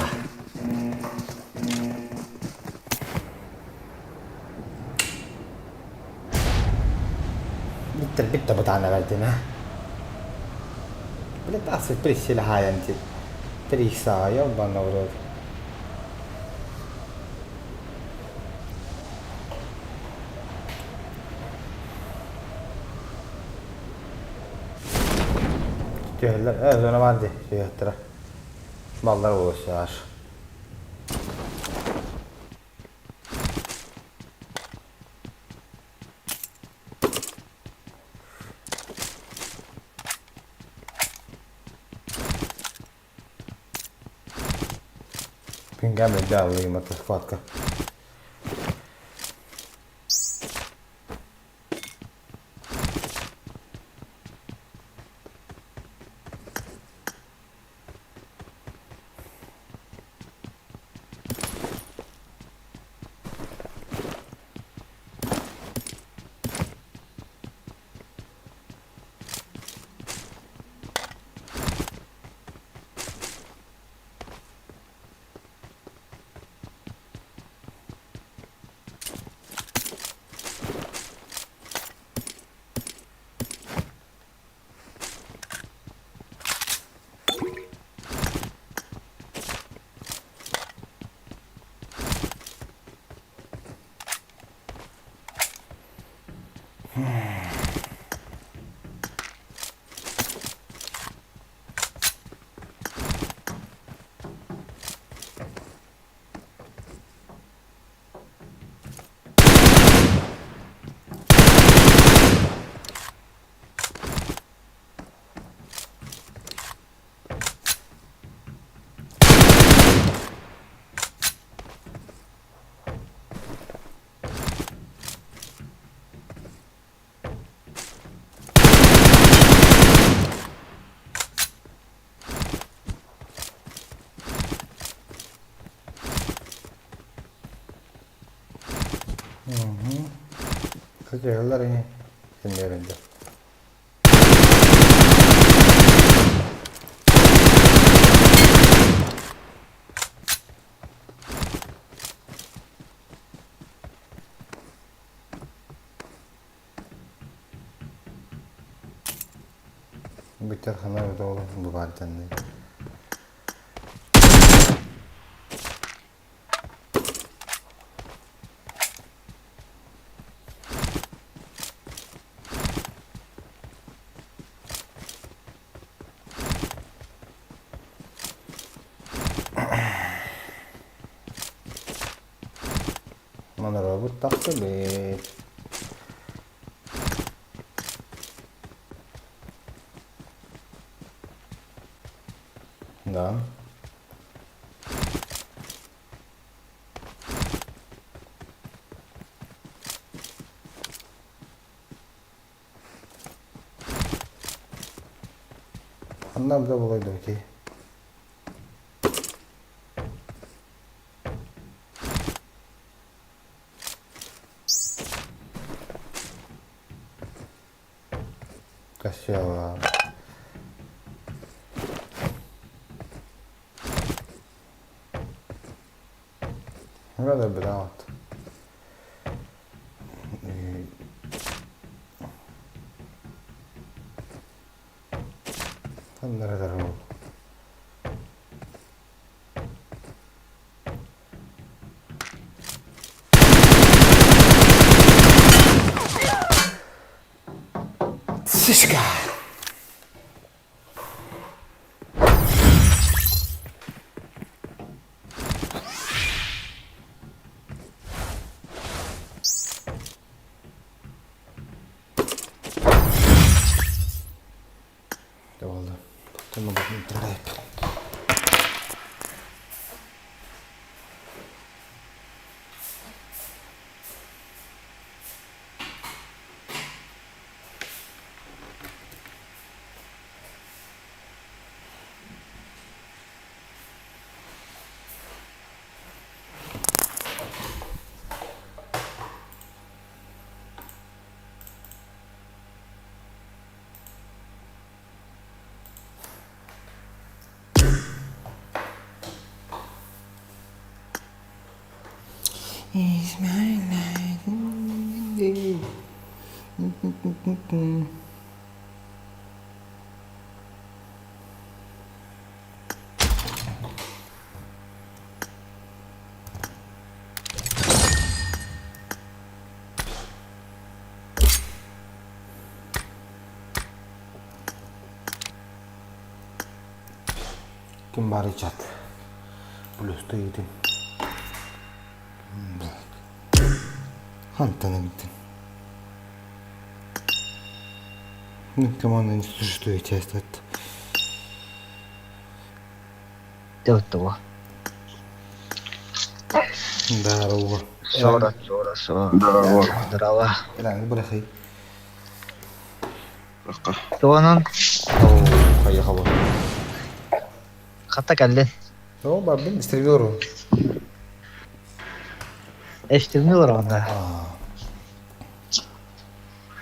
Bitter bitta бытаана бэрдин а. Блядь, асы присели хаянти. Три икса, ёбаный в рот. Түһэллэр, э, зона бар дии, түһүөхтэрэ. Баллар буолуохтаах. Пингами дали им эта схватка. Кытыһыллар ини синнэринде. Бүттэр хана ол бу баар дьанны. Манарабыт тахсыбыт. Да. Ханна да буолай да окей. Косяла. Rather without. Ханна эрэ ол. Сишка! Oldu. Tamam, bakayım. It's my life. Ким баарый чат? Плюс ыйытын. Хантан эбиттин? Команда не существует часто. Делать-то. Здорово. Сора, сора, сора. Здорово. Здорово. Бырахай. Туонун Поехала. хата кэллин. О, бабин, стрелеру. Эштирни олорон да.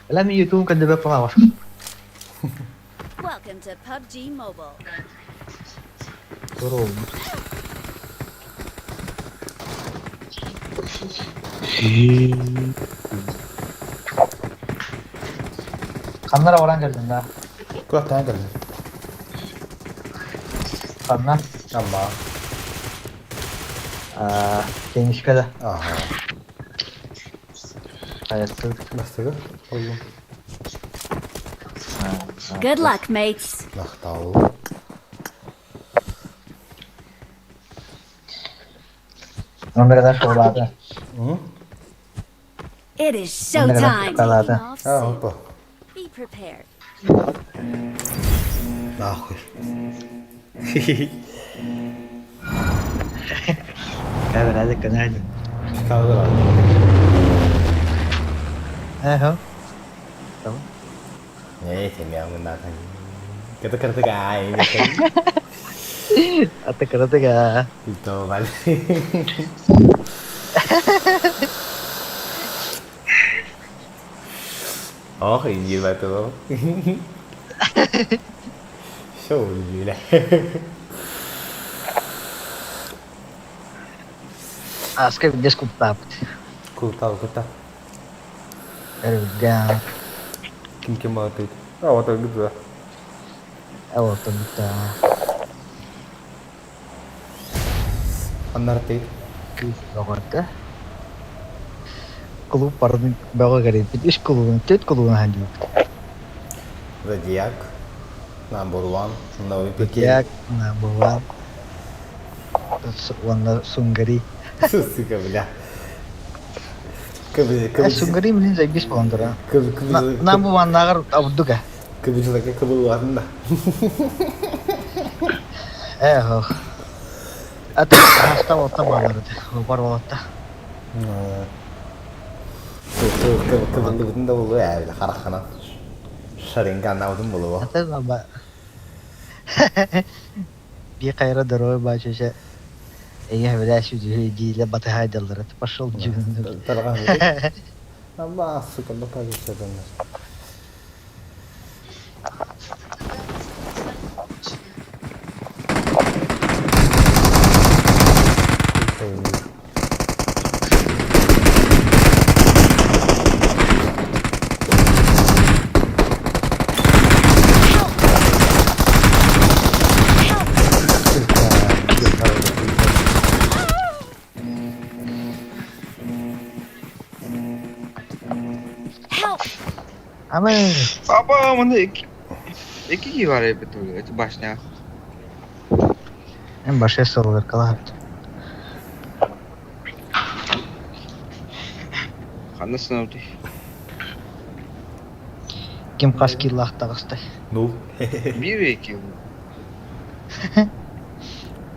Элэми YouTube кэннибэ палавар. Welcome to PUBG Mobile. Здорово. Ханнара баран кэллин да. Кулактан кэллин. Ханна. Амма. Тенишке да. Ага. Хайаттык. Бастыгы. Оллум. Good luck, mates. Махтал. Номердан шоулады. It is showtime. Шоколада. Taking off А, soon. опа. Be prepared. Нахуй. Кабер кэнэдин. Калдыра. Эхо. Не, семья мы нахуй. Ката ката гай. Ата кыратыга. И то вали. Ох, иди в этого. Все убили. Аска видес куттаапыт. Култал кута. Эрүгэн. Ким ким баатыйт. А, вот так где. Олортон бүттэҕэ. Аннар ты. Кыыс бөҕөтө. Кулууп барытын бөҕө кэрийбит. Үс кулуубун, түөрт кулуубун аһан диэбит. Зодиак, Number One, Новый Пекин. Зодиак, Number One уонна Сунгари. Сука, бля. Сунгари мин заебись буолан турар. Number One-нааҕар ордук ээ. Кыбыжыларга кыбыллаатын да. Ээ, ох. Аты хаста уолта баалар этэ. Бар уолатта. Кыбыллыбытын да булуо ээ, харахханан. Шаринганнаабытын булуо. Аты баба. Би хайра здоровый бачуча. Эйе бля сүдү дииле батыһайдаллар. Пошел дьүгүн. Тарҕан. Алла, сука, бапа Help! Ама Папа, маны iki iki киһи баар эбит эти башня. Эн башня сыллар калаһат. Ханна сынабытый? Ким хас киилаах таҕыстай? Ну. Биир iki.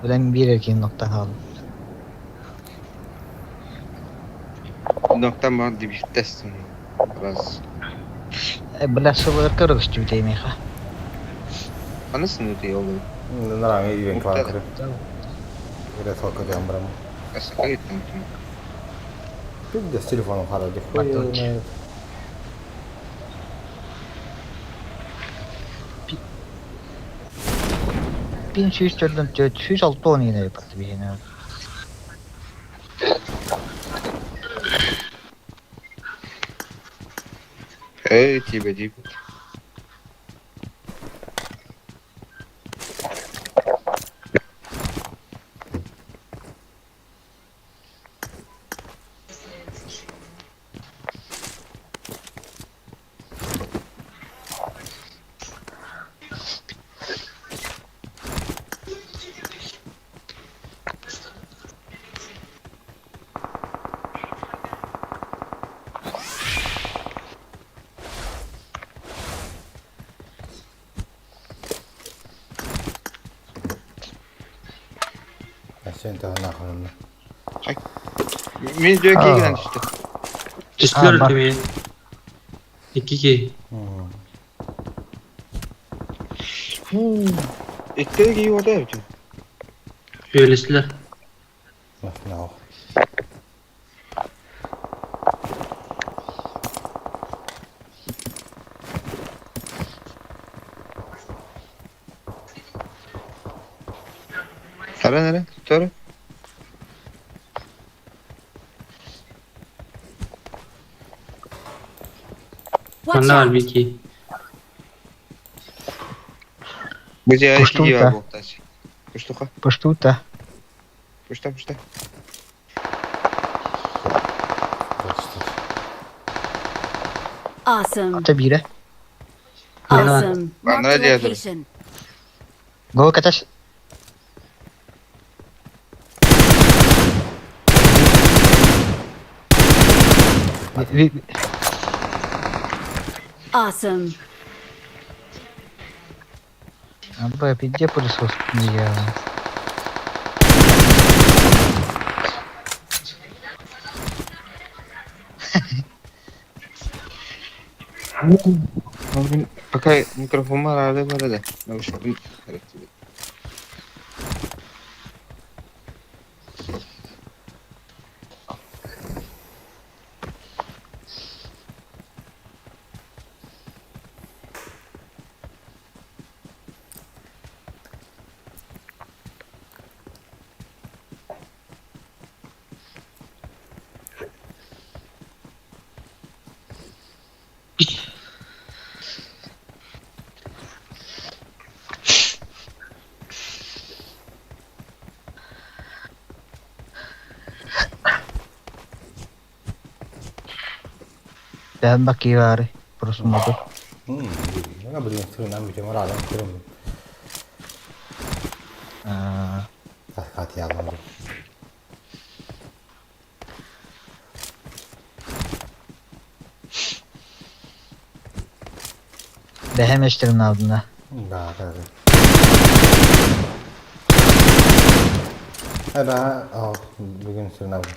Билэн биир эркин ноктан хаалла. Ноктан баар дибиттес. Раз. Бля сыллар көрөгүстүбүт эймиэхэ. Ханна сынабытый ол? Нараңы үйен клан көрө. Үре солко диэн барам. Асака иттен. Пиздец, телефоном харады. Батончик. Пин сүүс төрдөн төрт сүүс алта он иэнэ ыппат биһиэнэ. Эй, тиба дип. Сен таһына Мин дьэ киирэн түстэ. Түстүлэр А, бар. эмиэ. Икки киһи. Икки киһи уота эбит. Үөлэстилэр. No. Хара нэрэ, туттары. Watch Манна бар out! биир киһи. Бу дьэ икки киһи Пуштута. бар буолтааччы. Пуштуха. Пуштута. Пушта, пушта. Awesome. Ата биирэ. Awesome. Marked a Another. location. Го каташ. Ви- Awesome. Аба, пизде пылесос я. Пока микрофон арады барады. Наушник. Төһөн бакыы баарый? Просмотр. Блин, сырынан бүтүм ыраатан көрөмүн. Катьялым. Бэһэм эштерин алдына. Да, да, да. Эбэ, бүгүн сырынабын.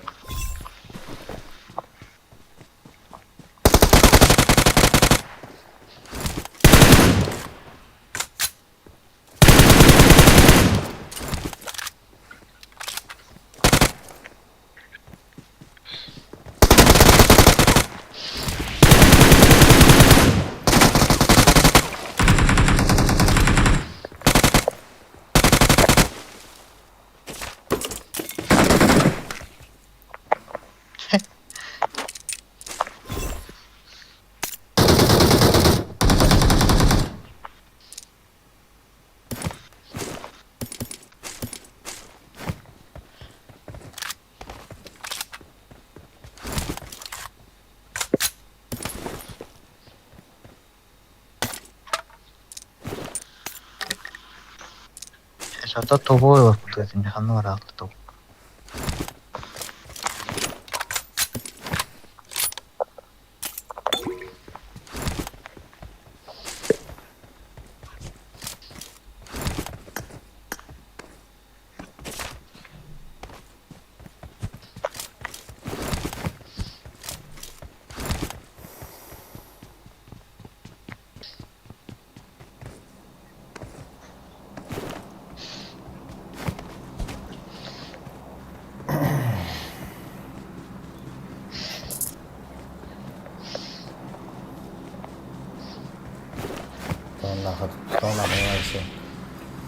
Сата тобой бар курдук ханна бараалта топ.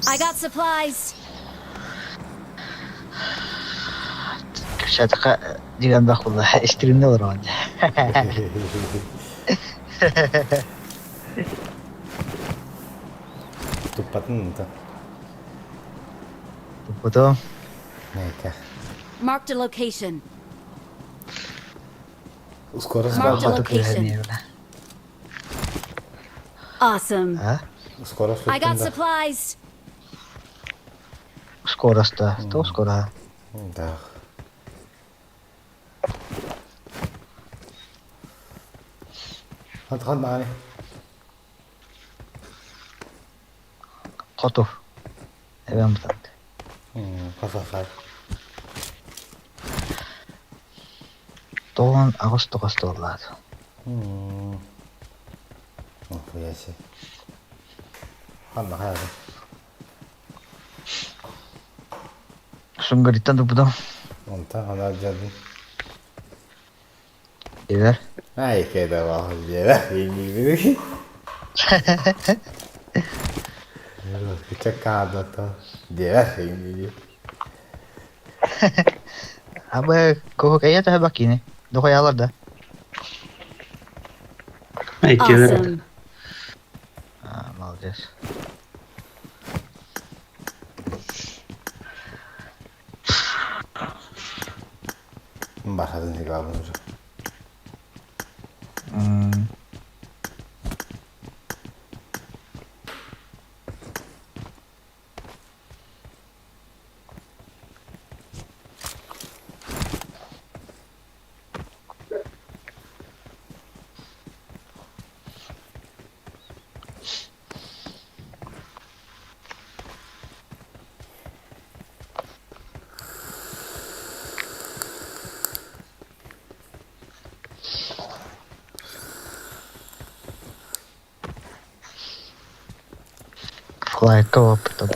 I got supplies. Кэпсээтэххэ дьиҥэн буолла стримҥэ олороҕун Туппатын да. Туппутум. Нейка. Marked a location. Скорость Marked a баар. location. Awesome. А? Скорость I got туттум да. supplies. Скорость-то. То скоро. Да. Хат мааны. Хоту. Эбэм бутант. Хас-хас. Тоҕон аҕыс тоҕос туоллаат. Хуяси. Ханна хайа. Сунгариттан туппутум. Онтон хана дьадын. Дилер. Ай, кеда бах дьиэ. Иҥиибин. Кычакаадата. Дьиэ иҥииби. Абы кого кая таһа бакини. Дохуялар да. Иккилэр. Awesome. А, молодец. Бархатын сигаабын уже. Флайка опытом.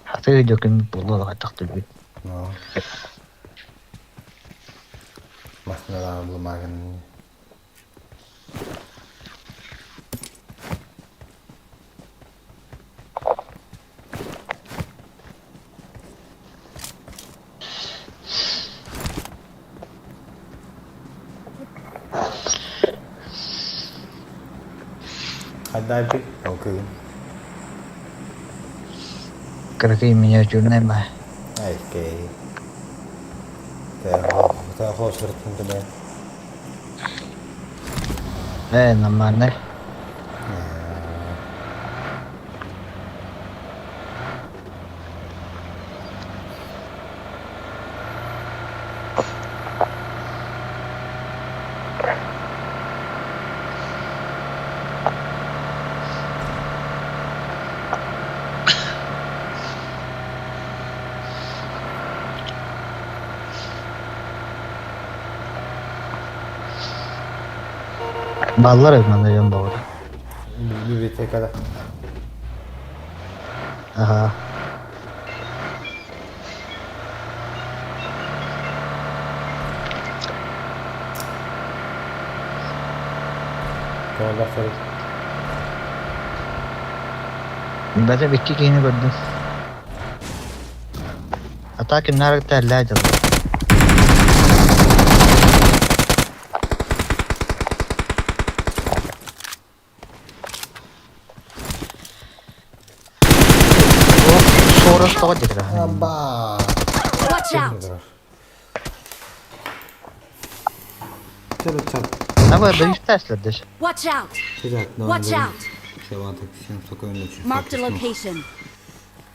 Хаты видео буолла тахтылбыт. No. Масналаан булмагын. Хайдаайбыт толкуйун. Кыракый миниатюрнай ма. Окей. Тэ хоос сырыттын төбө. Нормально. Баллар манна дьон баҕар. Библиотекада. Ага. Тоҕо сырыт. Бата икки киһини көрдүм. Ата кимнээр тэллээ дьыл. Сорос тоҕо дьикра. Аба. Watch out! Ча. Аба бэйстэслэр дэш. Watch out! Watch out! Marked a location.